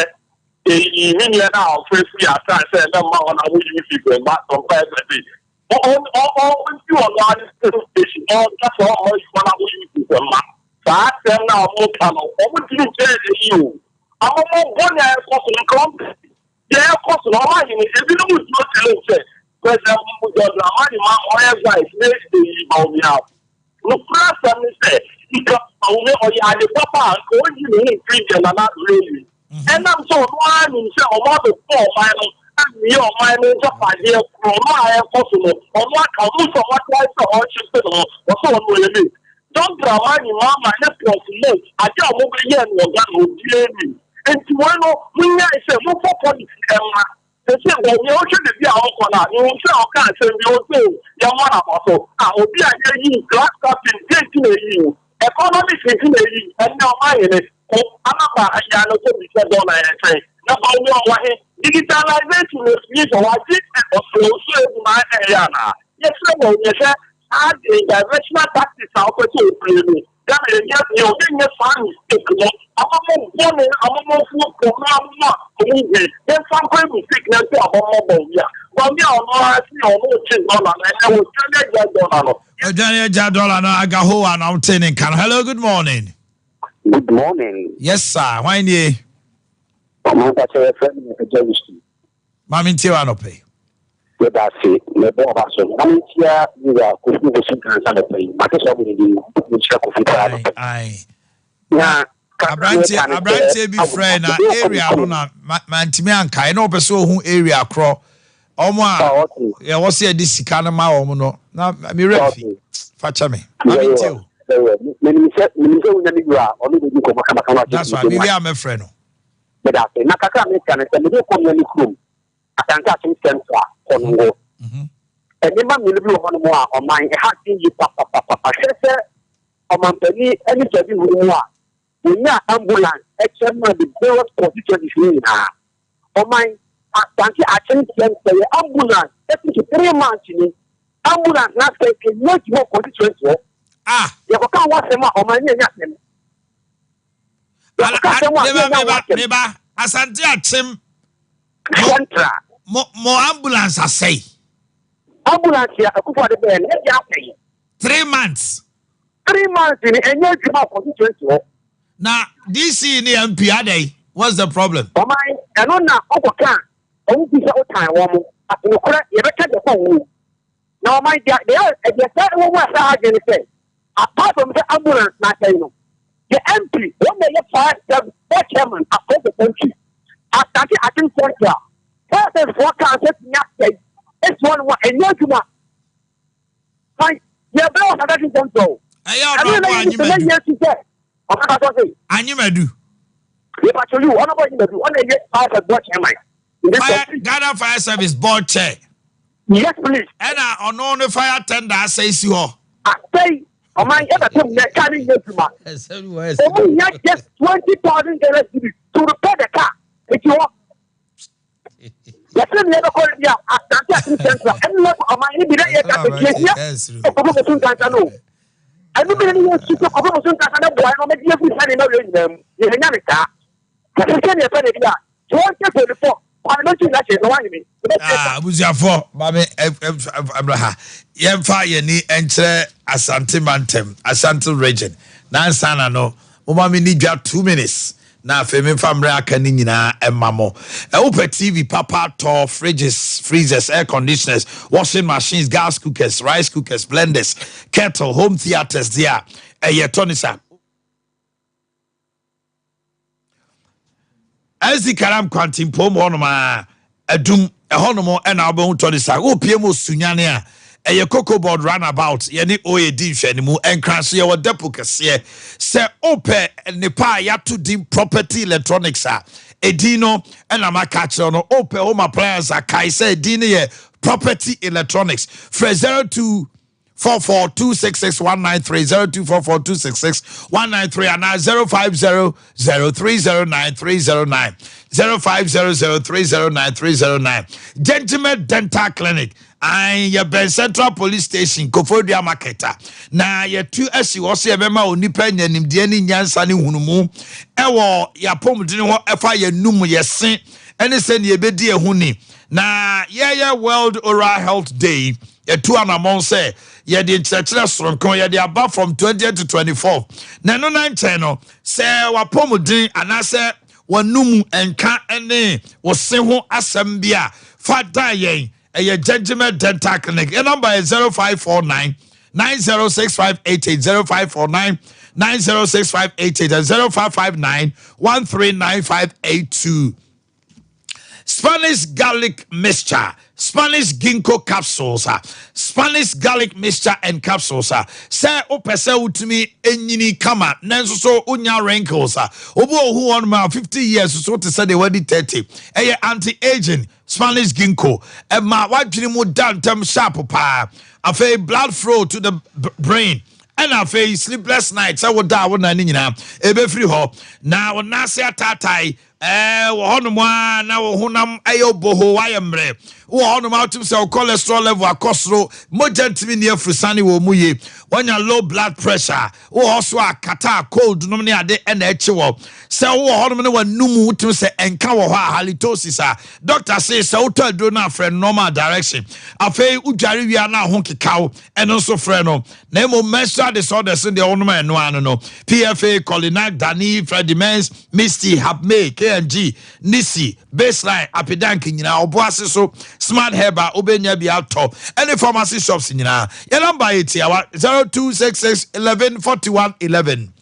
eyi mi nua na ɔfrɛ firi asa sɛ ɛbɛ mma wɔn a wɔyi fi fɛ mma ɔmpa ɛfɛ bi. Ɔnti ɔno ara ne station ɔnka sɛ ɔmma wɔn a wɔyi fi fɛ mma. Saa asɛm no a wɔka no, wɔntumi nkyerɛ yɛn eyi o. Amamɔ bɔne a ɛkɔ so no, nka wɔmpɛ. Deɛ ɛkɔ so no, wɔn ahene, ebinom ntumi nkyerɛ sɛ President John Dramani Mahama ɔyɛ vice ne eyi Bawumia. Nokorɛ asɛm ne sɛ, nka Bawumia ɔyɛ ade papa a, nka ɔnyi ne ho mfiri deɛ Nana Addo yɛ yi. Ɛnam sɛ ɔno ara nim sɛ wɔn abɛbɔ ɔman no awie ɔman no agyapadeɛ korɔno a ɛrekɔ so no, ɔno aka wɔn sɛ wɔatrae sɛ ɔrehyete ne ho, wɔsɛ ɔno ɔyɛ late. John Dramani Mahama ne Prof Mo ade a wɔbɛyɛɛ no wɔ Ghana obiara nim. Nti wei no monyae sɛ momfa policy mmra. Sese Bawumia wohwɛ baabi a ɔrekɔ no a, mehu sɛ ɔka asɛm bi ɔse o yɛmmɔ no aba so. Ah obi a yɛyi wo class captain deɛ nti na yɛyi wo? Economics nti na yɛyi wo? Ɛnnɛ ɔmanhene ko anaba ayia no kɔ bisa dɔla yɛ sɛn? Na Bawumia ɔwɔ he? Digitalization na ɛfiri sɛ wagye ɔsoro nso agu na ɛyɛ anaa? Yɛsrɛ Bawumia hwɛ saa diversional tactics a wopɛ sɛ wopie no Ghana yɛ nyɛ deɛ ɔbɛ nyɛ saa mistake no amamɔ bɔne amamɔ fuo kɔmɔ amamɔ a ɔmo hu yɛn fa nkɔ mistake na nso abɔmɔ bɔwia bɔwia ɔno ara si ɔno kye dɔla na ɛnɛ wɔ dwane agya dɔla no. Ɔdwane agya dɔla no agahowa na ɔte ne nka no hello good morning. Good morning. Yes sir hwan nie. Ɔmo mpakyɛ yɛfrɛ me Agya Wusu. Maame ntie wa anɔpɛ yi. Yɛda ase na ɛbɔ ɔba so. Maame ntia wura Kofi Obosu Nkansah anɔpa yi. Mate sɛ ɔbɔ ne din. Mekyia Kofi paa anɔpa yi. Na aberanteɛ aberanteɛ bi frɛ na area no na mantumi ankae na ɔpɛ sɛ ɔhu area korɔ wɔn a yɛwɔ sɛ yɛde sika no ma wɔn no na me werɛ fi fa kyɛ me maame ntie o. Menim sɛ menim sɛ wonya ne wura a ɔno bɛdi nkɔmmɔ kamakama. That's why mewie a mɛfrɛ no. Meda ase. Na kakra a meka ne sɛ mede kɔ mmea me kurom, Asante Akyem Central, Konongo. Nneɛma mmienu bi wɔ hɔnom a ɔman ɛha adwene yie papapapa. Hwɛ sɛ ɔmampanin ne Sadi hunu mu a wɔnyaa ambulance kyɛ maa the various constituencies no nyinaa. Ɔman Asante Akyem Central yɛ ambulance ɛfiri so 3 months ni ambulance na sɛ ɛnyɛ adwuma wɔ constituency hɔ. Yɛkɔka ho asɛm a ɔman ne ɛnyɛ asɛm. Meba meba meba Asante Akyem. Central. Mo mo ambulance asɛe. Ambulance a Akufo Addo bɛyɛ no ɛde asɛe. 3 months. 3 months ni ɛnyɛ adwuma constituency hɔ. Na DC ne MP adɛn? What's the problem? Ɔman ɛno na ɔkɔka a ɔmo fi sɛ ɔtan wɔn mo. Nokorɛ yɛbɛka deɛ kɔ ho. Na ɔman deɛ deɛ ɛdeɛ sɛ ɛwɔ mu a sɛ adwene sɛ apart from sɛ ambulance na asɛe no the MP wɔn na ɛyɛ fire service board chairman across the country. Asante Akyem Central fire service foɔ kaa sɛ tumi asɛe esi hɔ nom a ɛnyɛ adwuma. Fine yɛbrɛ wɔ Asante Akyem Central o. Ɛyɛ ɔno abo Anyimadu. Ɔkaka sɔ se. Anyimadu. Yɛpatro yi ɔno abo Anyimadu ɔna ɛyɛ fire service board chairman. Fire Ghana Fire Service board chair. Yes please. Ɛna ɔno ne fire tender asɛe si hɔ. Asɛe ɔman ɛbɛto nnɛ car no nyɛ adwuma. Ɔmo hia just 20,000 Ghana cedis to repair the car. Eti hɔ. Yɛsɛ nea ɛbɛkɔ no bi a Asante Akim Central ɛne yɛ ɔman no bi na yɛ ka sɛ yɛhia kɔfɔ boso nkansa no. Ɛno bi na ne yɛ su sɛ kɔfɔ boso nkansa no boa no ɔmɛgye afiri saa nneɛma wei nyinaa mu. Yɛhia ne saa. Yɛsɛ sɛ nea ɛfɛ ne bi a 2024 parliamentary election no wanyɛ Ah, abusuafoɔ maame ɛmra ha yɛmfa yɛni nkyerɛ Asante mantam Ashanti region nansa na no moma me ni dwa 2 minutes na afei memfa mmerɛ aka ne nyinaa ɛma mo. Wopɛ TV papa tɔ, fridges, freezers, air conditioners, washing machines, gas cookers, rice cookers, blenders, kettle, home theatres deɛ a ɛyɛ tɔ ne sa ɛsi karam kwantimpom hɔnom a adum ɛhɔnom ɛna wobɛhu tɔ ne sa. Wopie mu Sunyane a ɛyɛ Cocoa Board roundabout, yɛne oa di nhwɛnimu. Ɛnkran so yɛwɔ depo kɛseɛ. Sɛ wopɛ nipa a yɛato din Property Electronics a, ɛdin no ɛna maka kyerɛ no. Wopɛ home appliance a, kae sɛ ɛdin no yɛ Property Electronics. Frɛ 02 44 266 193, 0244 266 193 and 0500 309 309, 0500 309 309. Gentleman Dental Clinic an yɛbɛn Central Police Station, Koforidua Market a na yɛtu asi hɔ sɛ yɛbɛma onipa nya nimdeɛ ne nyansa ne hunumu ɛwɔ yɛapɔmuden hɔ, ɛfa yɛnum, yɛse ɛne sɛnea yɛbɛdi ɛho ni. Na yɛyɛ World Oral Health Day, yɛtu anammɔn sɛ yɛde nkyerɛkyerɛ soronko yɛde aba from 20 to 24. Na ɛno na nkyɛn no sɛ wapɔmuden anaasɛ wɔnum nka ne wɔse ho asɛm bi a, fa da yɛn. Ɛyɛ Gentleman Dental Clinic. Yɛ number yɛ 0549 906588, 0549 906588 and 0559 139582. Spanish garlic mixture, Spanish ginkgo capsules, Spanish garlic mixture and capsules. Sɛ wopɛ sɛ wotumi enyini kama nanso so wonya wrinkles a, obi wɔ hu wɔn ma 50 years so te sɛ deɛ wadi 30. Ɛyɛ anti-aging Spanish ginkgo. Ɛma wadwene mu da ntɛm sharp paa. Afei blood flow to the brain, ɛna afei sleepless night, sɛ woda a wona ne nyinaa ɛbɛfiri hɔ na wo nan ase ataatae. Wɔ hɔnom a na wo honam ɛyɛ oboho, wayɛ mmerɛ wɔ hɔnom a wotum sɛ wo cholesterol level akɔ soro, mogya ntumi nni afurusane wɔ mu yie, wanya low blood pressure, wowɔ hɔ so a kata cold nom ne ade ɛna ɛkye wɔ sɛ wowɔ hɔnom ne wanum wotum sɛ ɛnka wɔ hɔ a halitosis a, doctor se sɛ wotɔ aduro no afrɛ normal direction. Afei wodware wie a na ho kekaw, ɛno nso frɛ no. Na mmom menstrual disorders deɛ, wonom ɛno ano no PFA, Colinac, Dani, Fredimens, Misty, Hapmay, KMG, Nisi, Baseline, Apidank nyinaa ɔbo ase so. Smart Herba wobɛnya bi atɔ ɛne pharmacy shops nyinaa. Yɛ number yɛ tiawa, 0266 11 41 11,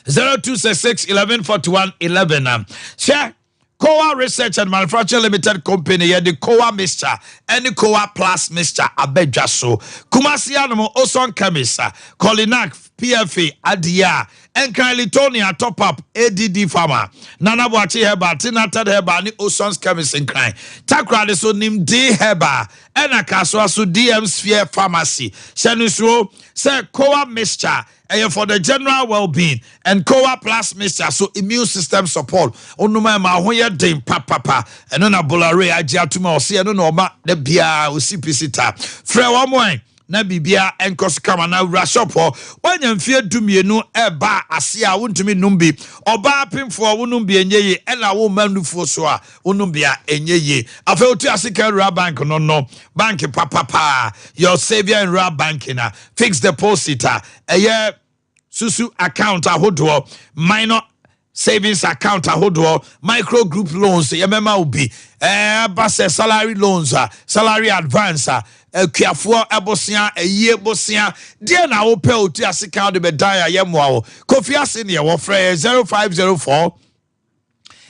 0266 11 41 11. Hyɛ Koa Research and Manufacturing Limited Company, yɛde Koa mixture ɛne Koa Plus mixture abɛdwa so. Kumasi anom Oson Chemist, Colinac, PFA adeɛ a Nkran Litonia, Top Up, Add Pharma, Nana Boakye Herbal, Tinated Herbal ne Oson's Chemist Nkran. Takoradi so Nimdi Herbal, ɛna Kasoa so DM Sphere Pharmacy. Hyɛ no nsuo sɛ Koa mixture ɛyɛ for the general well-being and Koa Plus mixture so immune system support. Onum ɛma ho yɛ den papapa. Ɛno na Bolare agye atum a ɔsi ɛno na ɔma da biara osi pisi ta. Frɛ wɔn mo na biribia nkɔ so kama na wura shop hɔ. Woanya mfeɛ 12 ɛba ase a, wontumi num bi. Ɔbaa pemfoɔ, wonom bi ɛnyɛ yie, ɛna womma nufuo so a, wonom bi a ɛnyɛ yie. Afei wotu ase ka rural bank no bank papapaa, your saviour in rural banking a fixed deposit a ɛyɛ susu account ahodoɔ, minor savings account ahodoɔ, micro group loans, yɛmɛma wo bi. Ɛba sɛ salary loans a, salary advance a, akuafoɔ ɛbosea, ɛyie bosea deɛ na wopɛ, otu ase ka wode bɛdan a, yɛmmoa wo. Kofi ase neɛ wɔfrɛ yɛ 0504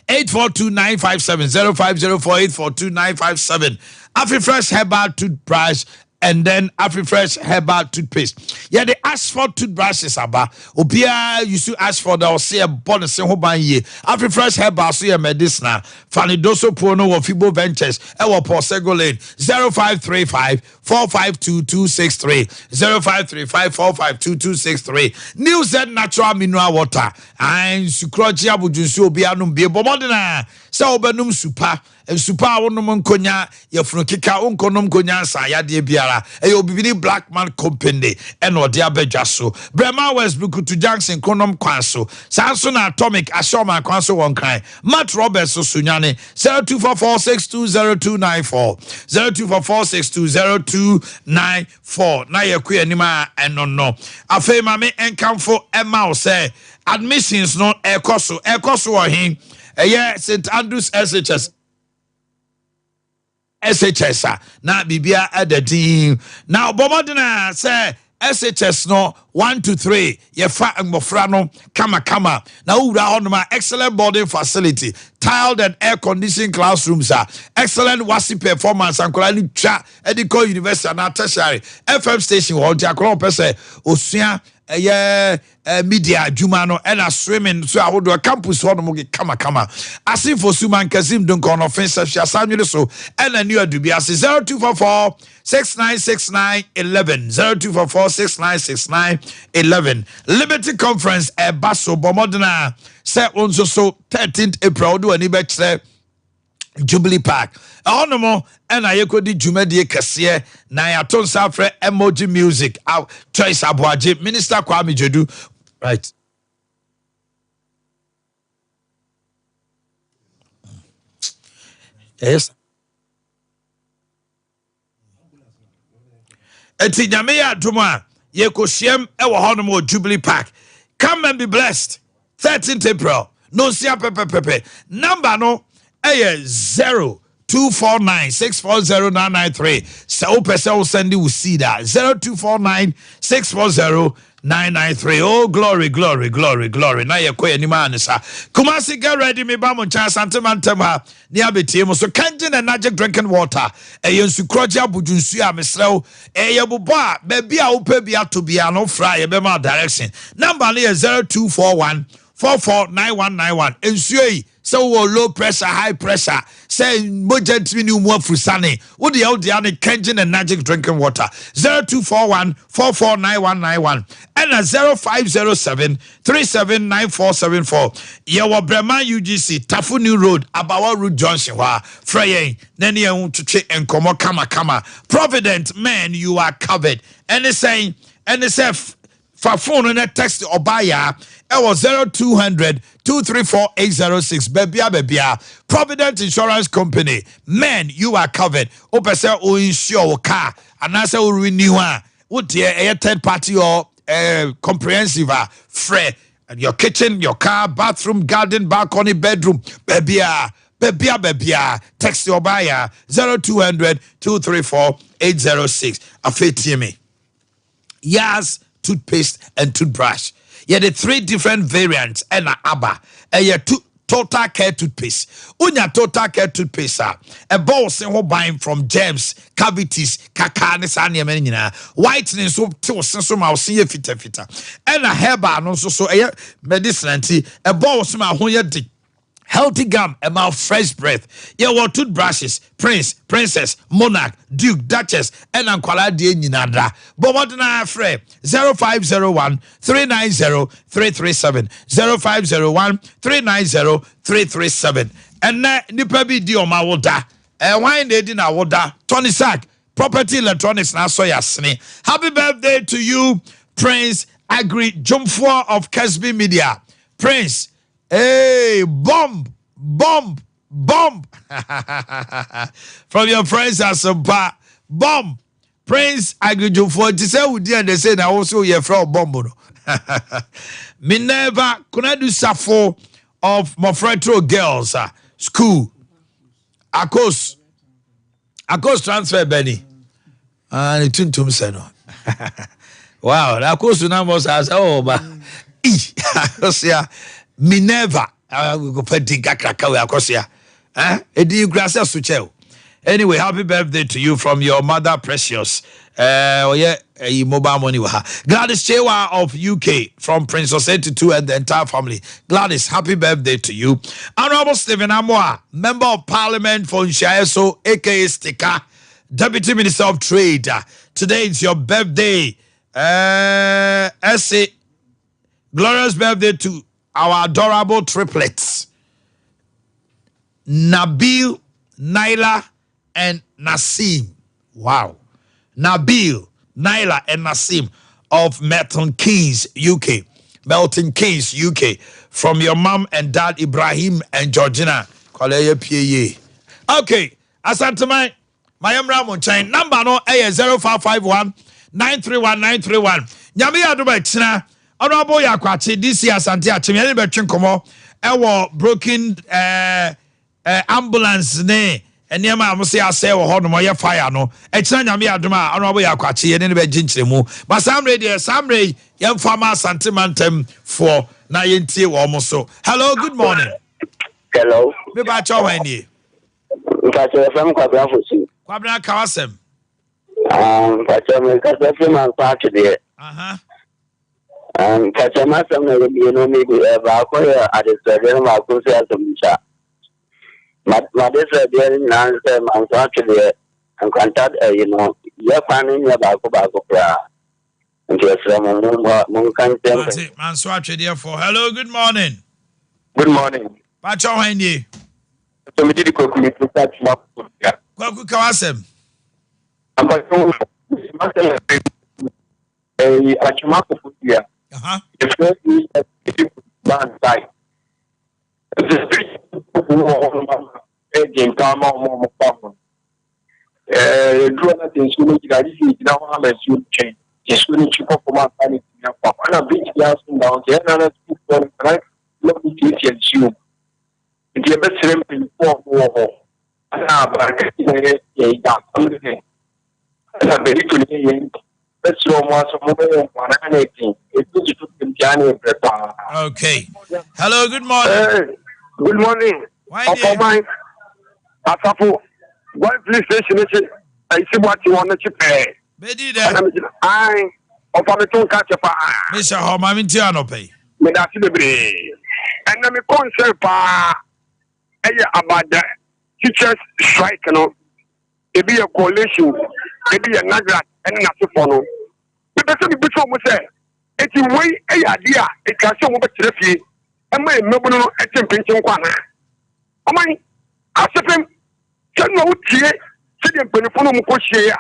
842957, 0504 842957. Afifresh herbal toothbrush. And then Afrifresh herbal toothpaste. Yɛde Ashford toothbrushes aba. Obiara yusu Ashford a ɔse ɛbɔ ne se ho ban yie. Afrifresh herbal so yɛ medicinal. Fa ne doso puo no wɔ Fibo Ventures ɛwɔ Port Lane 0535 452 263 0535 452 263. New Z natural mineral water. Ae nsukorɔgye abodwonsuo obiara nom bie. Bɔ mmɔden a sɛ wobɛnom supa nsupa a wonom nkonya yɛfunu keka wonkɔnom nkonya nsa yadeɛ biara. Ɛyɛ Obibini Black Man Company ɛna ɔde abɛdwa so. Brɛma West Bukutu Junction konom kwan so. Saa nso na Atomic ahyɛ kwan so wɔ Nkran. Matt Roberts so Sunyane 0244620294 0244620294 na yɛkɔ anim a ɛno no. Afei ma me nkamfo ɛma wo sɛ admissions no ɛkɔ so, ɛkɔ so wɔ he? Ɛyɛ St Andrews SHS SHS a na biribia ɛda din na ɔbɔ mmɔden a sɛ SHS no 1 to 3 yɛfa mmɔfra no kamakama na wowura hɔnom a, excellent boarding facility, tiled and air conditioned classrooms a excellent WASSCE performance, nkwadaa no twa ɛde kɔ university anaa tertiary. FM station wɔ hɔ nti akwadaa wɔpɛ sɛ osua ɛyɛ media adwuma no, ɛna swimming nso ahodoɔ. Campus hɔ nom kamakama. Asenfo suma nkasim donkɔnɔfen sɛhwɛ asanwere so ɛna new Adubi ase 0244 6969 11 0244 6969 11. Liberty Conference ɛba so. Bɔ mmɔden a sɛ wo nso so 13th April wode w'ani bɛkyerɛ Jubilee Park. Ɛhɔnom ɛna yɛkɔdi dwumadie kɛseɛ na yɛato nsa afrɛ Emoji Music, Choice Aboagye, Minister Kwame Gyedu, right? Yes. Eti Nyame yɛ adom a yɛkɔhyiam ɛwɔ hɔnom wɔ Jubilee Park. Come and be blessed. 13th April no nsia pɛpɛpɛpɛ. Number no ɛyɛ 0249 640 993. Sɛ wopɛ sɛ wosend wo seed a, 0249 640 993. Oh, glory, glory, glory, glory. Na yɛkɔ anim a ne sa Kumasi, get ready. Me ba mo nkyɛn Asante mantam ha ne abɛtie mu so. Kangen Energy drinking water ɛyɛ nsukorɔgye abodwo nsuo a mesrɛ wo ɛyɛ bobɔ a baabi a wopɛ bi ato bia no fra yɛbɛma direction. Number no yɛ 0241 449191. Nsuo yi, sɛ wowɔ low pressure, high pressure, sɛ mogya ntumi ne mu afurusane, wode yɛ wode ne Kangen Energy drinking water 0241 449191 ɛna 0507 379474. Yɛwɔ Brɛman UGC, Tafo New Road, Abawa Road Junction hɔ a frɛ yɛn na ne yɛn ho twetwe nkɔmmɔ kamakama. Provident men, you are covered. Ɛne sɛn? Ɛne sɛ fa phone no na text ɔbaa yaa ɛwɔ 0200 234 806. Baabia baabia Provident Insurance Company, men, you are covered. Wopɛ sɛ wo insure wo car anaasɛ wo renew a wodeɛ ɛyɛ third party or comprehensive a, frɛ. Your kitchen, your car, bathroom, garden, balcony, bedroom, baabia baabia baabia, text ɔbaa yaa 0200 234 806. Afei tie me. Yas toothpaste and toothbrush, yɛde three different variants ɛna aba. Ɛyɛ Total Care toothpaste. Wonya Total Care toothpaste a, ɛbɔ wo se ho ban from germs, cavities, kaka ne saa nneɛma no nyinaa. Whitening nso te wo se so ma wo se yɛ fitafita. Ɛna herbal no nso so ɛyɛ medicine nti ɛbɔ wo se ma ho yɛ de. Healthy gum ɛma fresh breath. Yɛwɔ toothbrushes Prince, Princess, Monarch, Duke, Duchess ɛna nkwadaa deɛ nyinaa da. Bɔ mmɔden afrɛ 0501 390 337 0501 390 337. Ɛnɛ nipa bi di ɔmo awoda. Ɛwan na edi na awoda? Tony Sack Property Electronics na asɔ yɛ asene. Happy birthday to you, Prince Agri Jumfoɔ of Kesby Media. Prince. Hey, bomb, bomb, bomb. From your friends at Sampa. Bomb. Prince Agrijufoɔ nti sɛ wodi and they say na wo so yɛfrɛ wo bomb no. Minerva Kunadu Safo of Mofretro Girls School. Akos. Akos transfer Benny. Ah, ne tuntum sɛ no. Wow, na Akos na mo sa sɛ oh ba. Akosua Minerva. Ah, we go pɛ din kakraka we Akosua. Eh? Edi kura sɛ so kyɛw. Anyway, happy birthday to you from your mother Precious. Ɔyɛ ɛyi mobile money wɔ ha. Gladys Chewa of UK from Prince Osei Tutu and the entire family. Gladys, happy birthday to you. Honorable Stephen Amoah, Member of Parliament for Nhyiaeso, aka Stika, Deputy Minister of Trade. Today is your birthday. Ɛse, glorious birthday to our adorable triplets, Nabil, Naila, and Nasim. Wow. Nabil, Naila, and Nasim of Melton Keynes, UK. Melton Keynes, UK. From your mom and dad, Ibrahim and Georgina. Kwaleye PA. Okay. Asanteman, ma yɛmmra mo nkyɛn. Number no ɛyɛ 0551 931 931. Nyame yɛ adom a ɛkyena Honorable Yakwakye DC Asante Akyem yɛne bɛtwe nkɔmmɔ ɛwɔ broken ambulance ne nneɛma a wɔsɛ asɛe wɔ hɔ nom ɔyɛ fire no. Ɛkyena Nyame yɛ adom a Honorable Yakwakye yɛne no bɛgye nkyerɛmu. Ba saa mmerɛ deɛ saa mmerɛ yi yɛmfa ma Asante mantam foɔ na yɛntie wɔn mo so. Hello, good morning. Hello. Me ba kyɛw hwan nie? Mpakyɛ yɛfrɛ me Kwabena Fosu. Kwabena ka w'asɛm. Ah, mpakyɛ me kasa firi Mansa Atwedeɛ. Aha. Ah, mpakyɛ m'asɛm na yɛ mmienu mi bi eh, baako yɛ adesrɛdeɛ na baako nso yɛ asɛmbusa. M'adesrɛdeɛ no nyinaa ne sɛ Mansa Atwedeɛ nkwanta ayi no yɛ kwan no nyɛ baako baako koraa. Nti yɛsrɛ mo mo monka nkyerɛ Mate, Manso Atwedeɛfoɔ. Hello, good morning. Good morning. Pakyɛ hwan nie? So me didi kwaku me firi Atwima Koforidua. Kwaku ka w'asɛm. Ampatwo m'asɛm yɛ ɛyi Atwima Koforidua. Yɛfrɛ bi ɛdi ban side. Nti bridge wɔ hɔ nom ama ɛgye nka ama wɔn a wɔfa ho. Ɛɛ yɛduru na sɛ nsuo no gyina agye sɛ yɛgyina hɔ ama nsuo no twɛn. Nsuo no twi kɔ fam ansa na ɛtumi afa hɔ. Ɛna bridge bi nso nda hɔ nti ɛna na sukuufoɔ no nkwadaa na wɔtiatia nsuo mu. Nti yɛbɛsrɛ mpanyinfoɔ a wɔwɔ hɔ ɛna abankɛse na yɛ yɛ assembly ɛna benito ne yɛ yɛn bɛsrɛ wɔn asɛ wɔn bɛyɛ wɔn anaa na ɛden ebi nso to ntia ne ɛbrɛ paa. Okay. Hello, good morning. Hey, good morning. Ɔfɔman Asafo Guan police station akyi ɛsi bu ate wɔn akyi pɛɛ. Bedi dɛ. Ɛna mi gyina ayi ɔfa mi to nka kyɛ paa. Mehyɛ hɔ maame nti anɔpɛ yi. Meda ase bebree. Ɛnna mi concern paa ɛyɛ about the teachers strike no. Ebi yɛ coalition, ebi yɛ NAGRAT ɛne n'asefoɔ no. Mepɛ sɛ mebisa wɔn sɛ, eti wei ɛyɛ adeɛ a etwa sɛ wɔn bɛkyerɛ fie ɛma mmabunu no ɛte mpenkyen kɔ anaa? Ɔman asefem sɛ na wotie sɛdeɛ mpanimfoɔ no wɔn kɔ hyia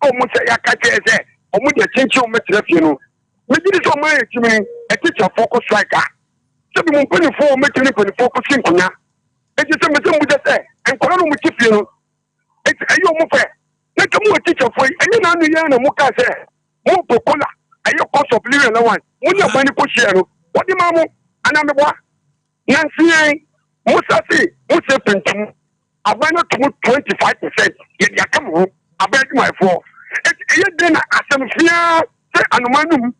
a wɔn sɛ yɛaka kyerɛ sɛ wɔn deɛ kyenkyen wɔn bɛkyerɛ fie no. Megye di sɛ ɔman yɛ tumi ɛtikyafoɔ kɔ strike a sɛbi mo mpanimfoɔ wɔn bɛtumi ne mpanimfoɔ kɔ si nkonnwa. Eti sɛ mepɛ sɛ mbusa sɛ nkwadaa no wɔn te fie no eti ɛyɛ wɔn fɛ na nka mo wɔ tikyafoɔ yi ɛnyɛ n'ano yɛn na mo kaa sɛ mo pɛ kola ɛyɛ cost of living allowance mo ne aban no kɔ hyia no wɔde maa mo anaa meboa nansi yɛn mo sa se mo sɛ pintum aban no to mo 25% yɛde aka mo ho aban adwumayɛfoɔ eti ɛyɛ den na asɛm fiaa sɛ anoma num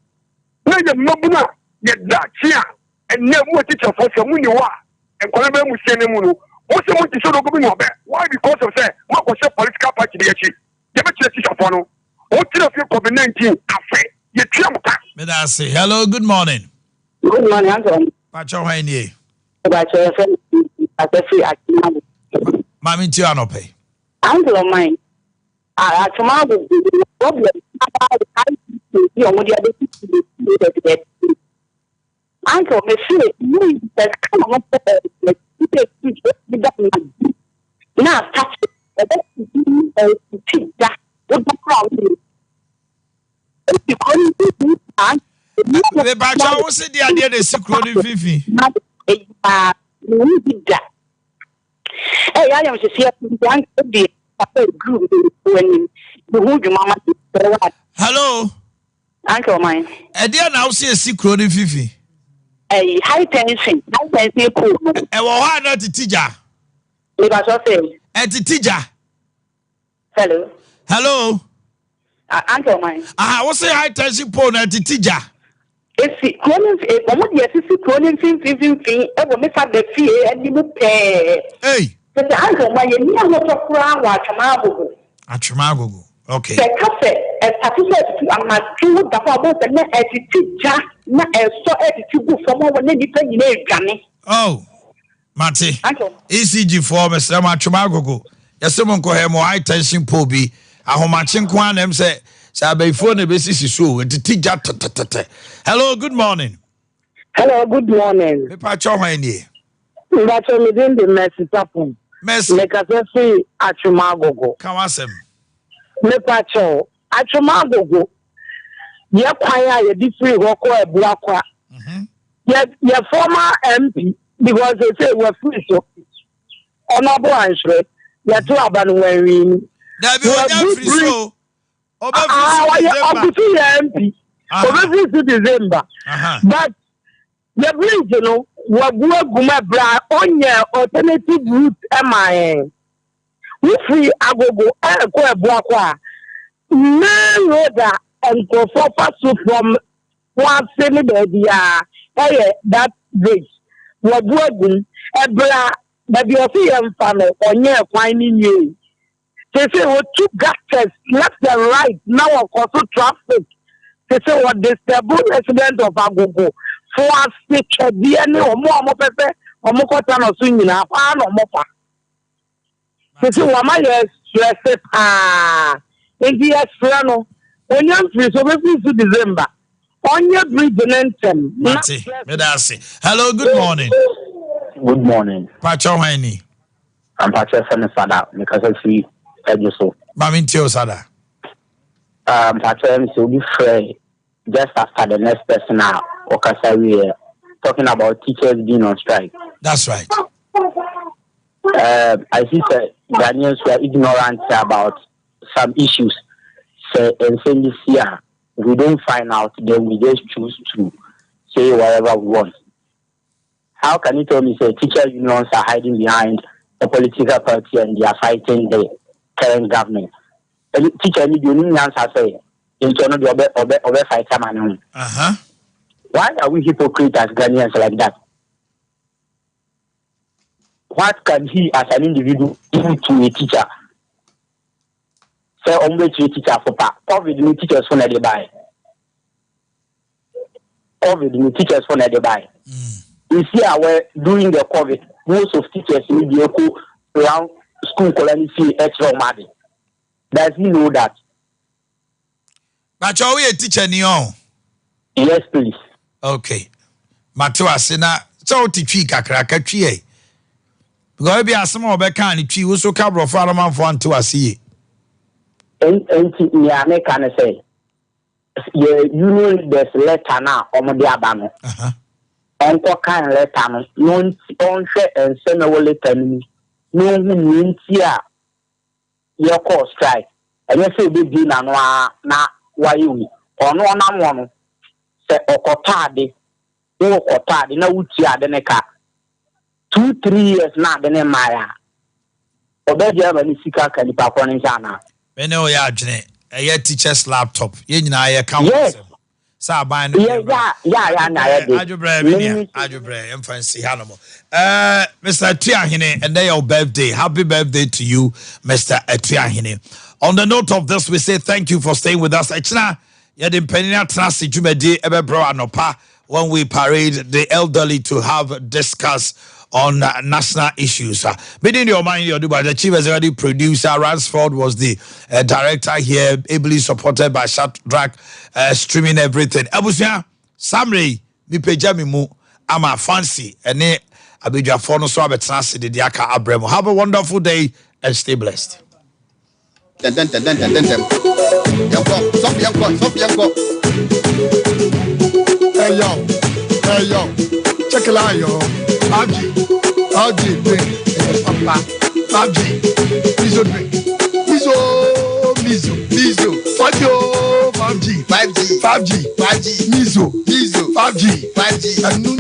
na yɛ mmabunu a yɛda akyi a Ɛnnɛ mo atikyafoɔ sɛ mo nni hɔ a nkwadaa bɛyɛ mo sie no mu no mo sɛ mo nte sɛ dogo bi na ɔbɛ why because of sɛ mo akɔhyɛ political party bi akyi yɛbɛkyerɛ tikyafoɔ no mo tena fie covid 19 afe yɛtua mo ka. Meda ase. Hello, good morning. Good morning, Uncle. Pacho hwan nie? Pacho yɛfrɛ me Asafiri Atwoma. Maame nti anɔpɛ. Uncle ɔman. Atwoma agogo problem paa ICC bi a wɔde abɛsisi baabi. Uncle me se me sɛ sika na mo pɛ ɛ sɛ si bi da na bi na atase ɛbɛ si bi ɛsi da wo da kora wo ni esi kuro no mfimfini saa. Mepakyɛ wo se de adeɛ na esi kuro no mfimfini. Na eyi paa me hu bi da. Ɛyɛ ayam hyehyeɛ nti anka deɛ papa eduru me anim me hu dwuma ma sɛ wa. Hello. Anka ɔman. Ɛdeɛn na wose ɛsi kuro no mfimfini? Ɛyi high tension high tension pole no. Ɛwɔ hɔ a na ɛtete gya? Mepakyɛw sɛ. Ɛtete gya. Hello. Hello. Anka ɔman. Aha wose high tension pole na ɛtete gya. Esi kuro no mf wɔn de asisi kuro no mfimfini mfimfini ɛwɔ me fada fie anim pɛɛ. Ei. Sɛ anka ɔman yɛ ni ahotɔ koraa wɔ Atwema Agogo. Atwema Agogo okay. Sɛ ka sɛ. ɛstate sɛ ɛtutu anadwo wo da hɔ a wobɛhu sɛ na ɛtete gya na ɛsɔ ɛtete gu fam hɔ na nnipa nyinaa redwane. Oh, mate. ECG foɔ mesrɛ mo atwom agogo. Yɛse mo nkɔhɛ mo high tension pole bi. Ahomakye nko ara na ɛm sɛ sɛ abayifoɔ na ɛbɛsisi so o. Ɛtete gya tɛtɛtɛtɛ. Hello, good morning. Hello, good morning. Mepa kyɛw hwan nie? Mbakyɛ me din de Mercy Sapon. Mercy. Mekasa firi Atwom Agogo. Ka w'asɛm. Mepa kyɛw, Atwom Agogo yɛ kwan a yɛde firi hɔ kɔ Abuakwa. Yɛ yɛ former MP because sese wafiri so. Ɔnɔbo Anhwere, yɛto aba no wanwini. Dabi onya mfiri so. Ɔbɛfiri so December. Ɔkoto yɛ MP. Ɔbɛfiri so December. But yɛ bridge no wabu agu mu ɛberɛ a ɔnyɛ alternative route ɛma yɛn. Wofiri Agogo ɛrekɔ Abuakɔ a, main road a nkurɔfoɔ fa so from Kumasi ne baabiara ɛyɛ that bridge. Wabu agu mu ɛberɛ a baabi a ɔse yɛmfa no ɔnyɛɛ kwan no nwiei. Seesei wɔtu gutters left and right na wɔkɔ so traffic. Seesei wɔ disturb resident of Agogo fo ase twɛdeɛ ne wɔn a wɔpɛ sɛ wɔkɔ tunnel so nyinaa hɔ ara na wɔfa. Seesei wɔama yɛ stress paa. Nti yɛsrɛ no ɔnya mfiri so ɔbɛfiri so December ɔnyɛ bridge no ntɛm. Mate, meda ase. Hello, good morning. Good morning. Pakyɛ hwan ni? Mpakyɛ fɛ me Sada, me kasa firi Adwo so. Ma me ntie o Sada. Ah, mpakyɛ me sɛ obi frɛ just after the next person a ɔkasa wieɛ talking about teachers being on strike. That's right. I see sɛ Ghanaians were ignorant about some issues. Sɛ nsɛm bi si a, we don't find out, then we just choose to say whatever we want. How can you tell me say teacher unions are hiding behind a political party and they are fighting the current government? Teacher ni deɛ onim nyansa sɛ nti ɔno deɛ ɔbɛ ɔbɛ ɔbɛ fight ama ne ho. Why are we hypocrites as Ghanaians like that? What can he as an individual do to a teacher? Sɛ ɔmo bɛ kyerɛ teacher fo pa, COVID ni teachers fo na ɛde bae. Covid no teachers fo na ɛde bae. You see a wɛ during the covid most of teachers ni bi ɛkɔ round school nkɔla ni fie ɛkyerɛ wɔn ade. Does he know that? Bàtchɛ woyɛ teacher ni ɔn? Yes please. Okay. Mate wase na sɛ wote twi kakra ka twi ɛ. Because ebi asɛm a wɔbɛka ne twi wo so ka borɔfo aromanfoɔ ante wase yie. Nti nea meka ne sɛ yɛ union leaders letter no a wɔde aba no, ɔnkɔ kan letter no na ɔnhwɛ nsɛm ɛwɔ letter no mu na ɔnhu nea nti a yɛkɔɔ strike. Ɛnyɛ sɛ ɔbɛbie n'ano ara na wayɛ wei. Ɔno ɔnam hɔ no, sɛ ɔkɔtɔ ade, wokɔtɔ ade na wotua ade no ka, 2, 3 years na ade no mmaeɛ a, ɔbɛgye ama ne sika ka nipa korɔ no nsa anaa? Me ne wo yɛ adwene. Ɛyɛ teachers laptop. Yɛn nyinaa yɛka ho asɛm. Sɛ aban no yɛ yɛ yɛ na yɛ de. Adwobrɛ me nua adwobrɛ yɛmfa nsi ha nom. Mr. Atuahene, ɛnɛ yɛ wo birthday. Happy birthday to you, Mr. Atuahene. On the note of this, we say thank you for staying with us. Ɛkyina yɛde mpanyin atena ase dwumadie ɛbɛbrɛ anɔpa when we parade the elderly to have discuss on national issues. Meeting the Oman the chief executive producer, Ransford was the director here, ably supported by Shadrach, streaming everything. Abusia, Samre, mi peja mi mu, ama fancy, ene abedwafoɔ no so abɛtena ase de de aka abrɛ mu. Have a wonderful day and stay blessed. Dun, dun, dun, dun, dun, dun, dun. Yɛnkɔ, sɔfo yɛnkɔ, sɔfo yɛnkɔ. Hey yo, hey yo, check it out yo. 5G, 5G drink, hey, papa. 5G, miso drink, miso, miso, miso. 5G, 5G, 5G, 5G, 5G, miso, miso, 5G, 5G. And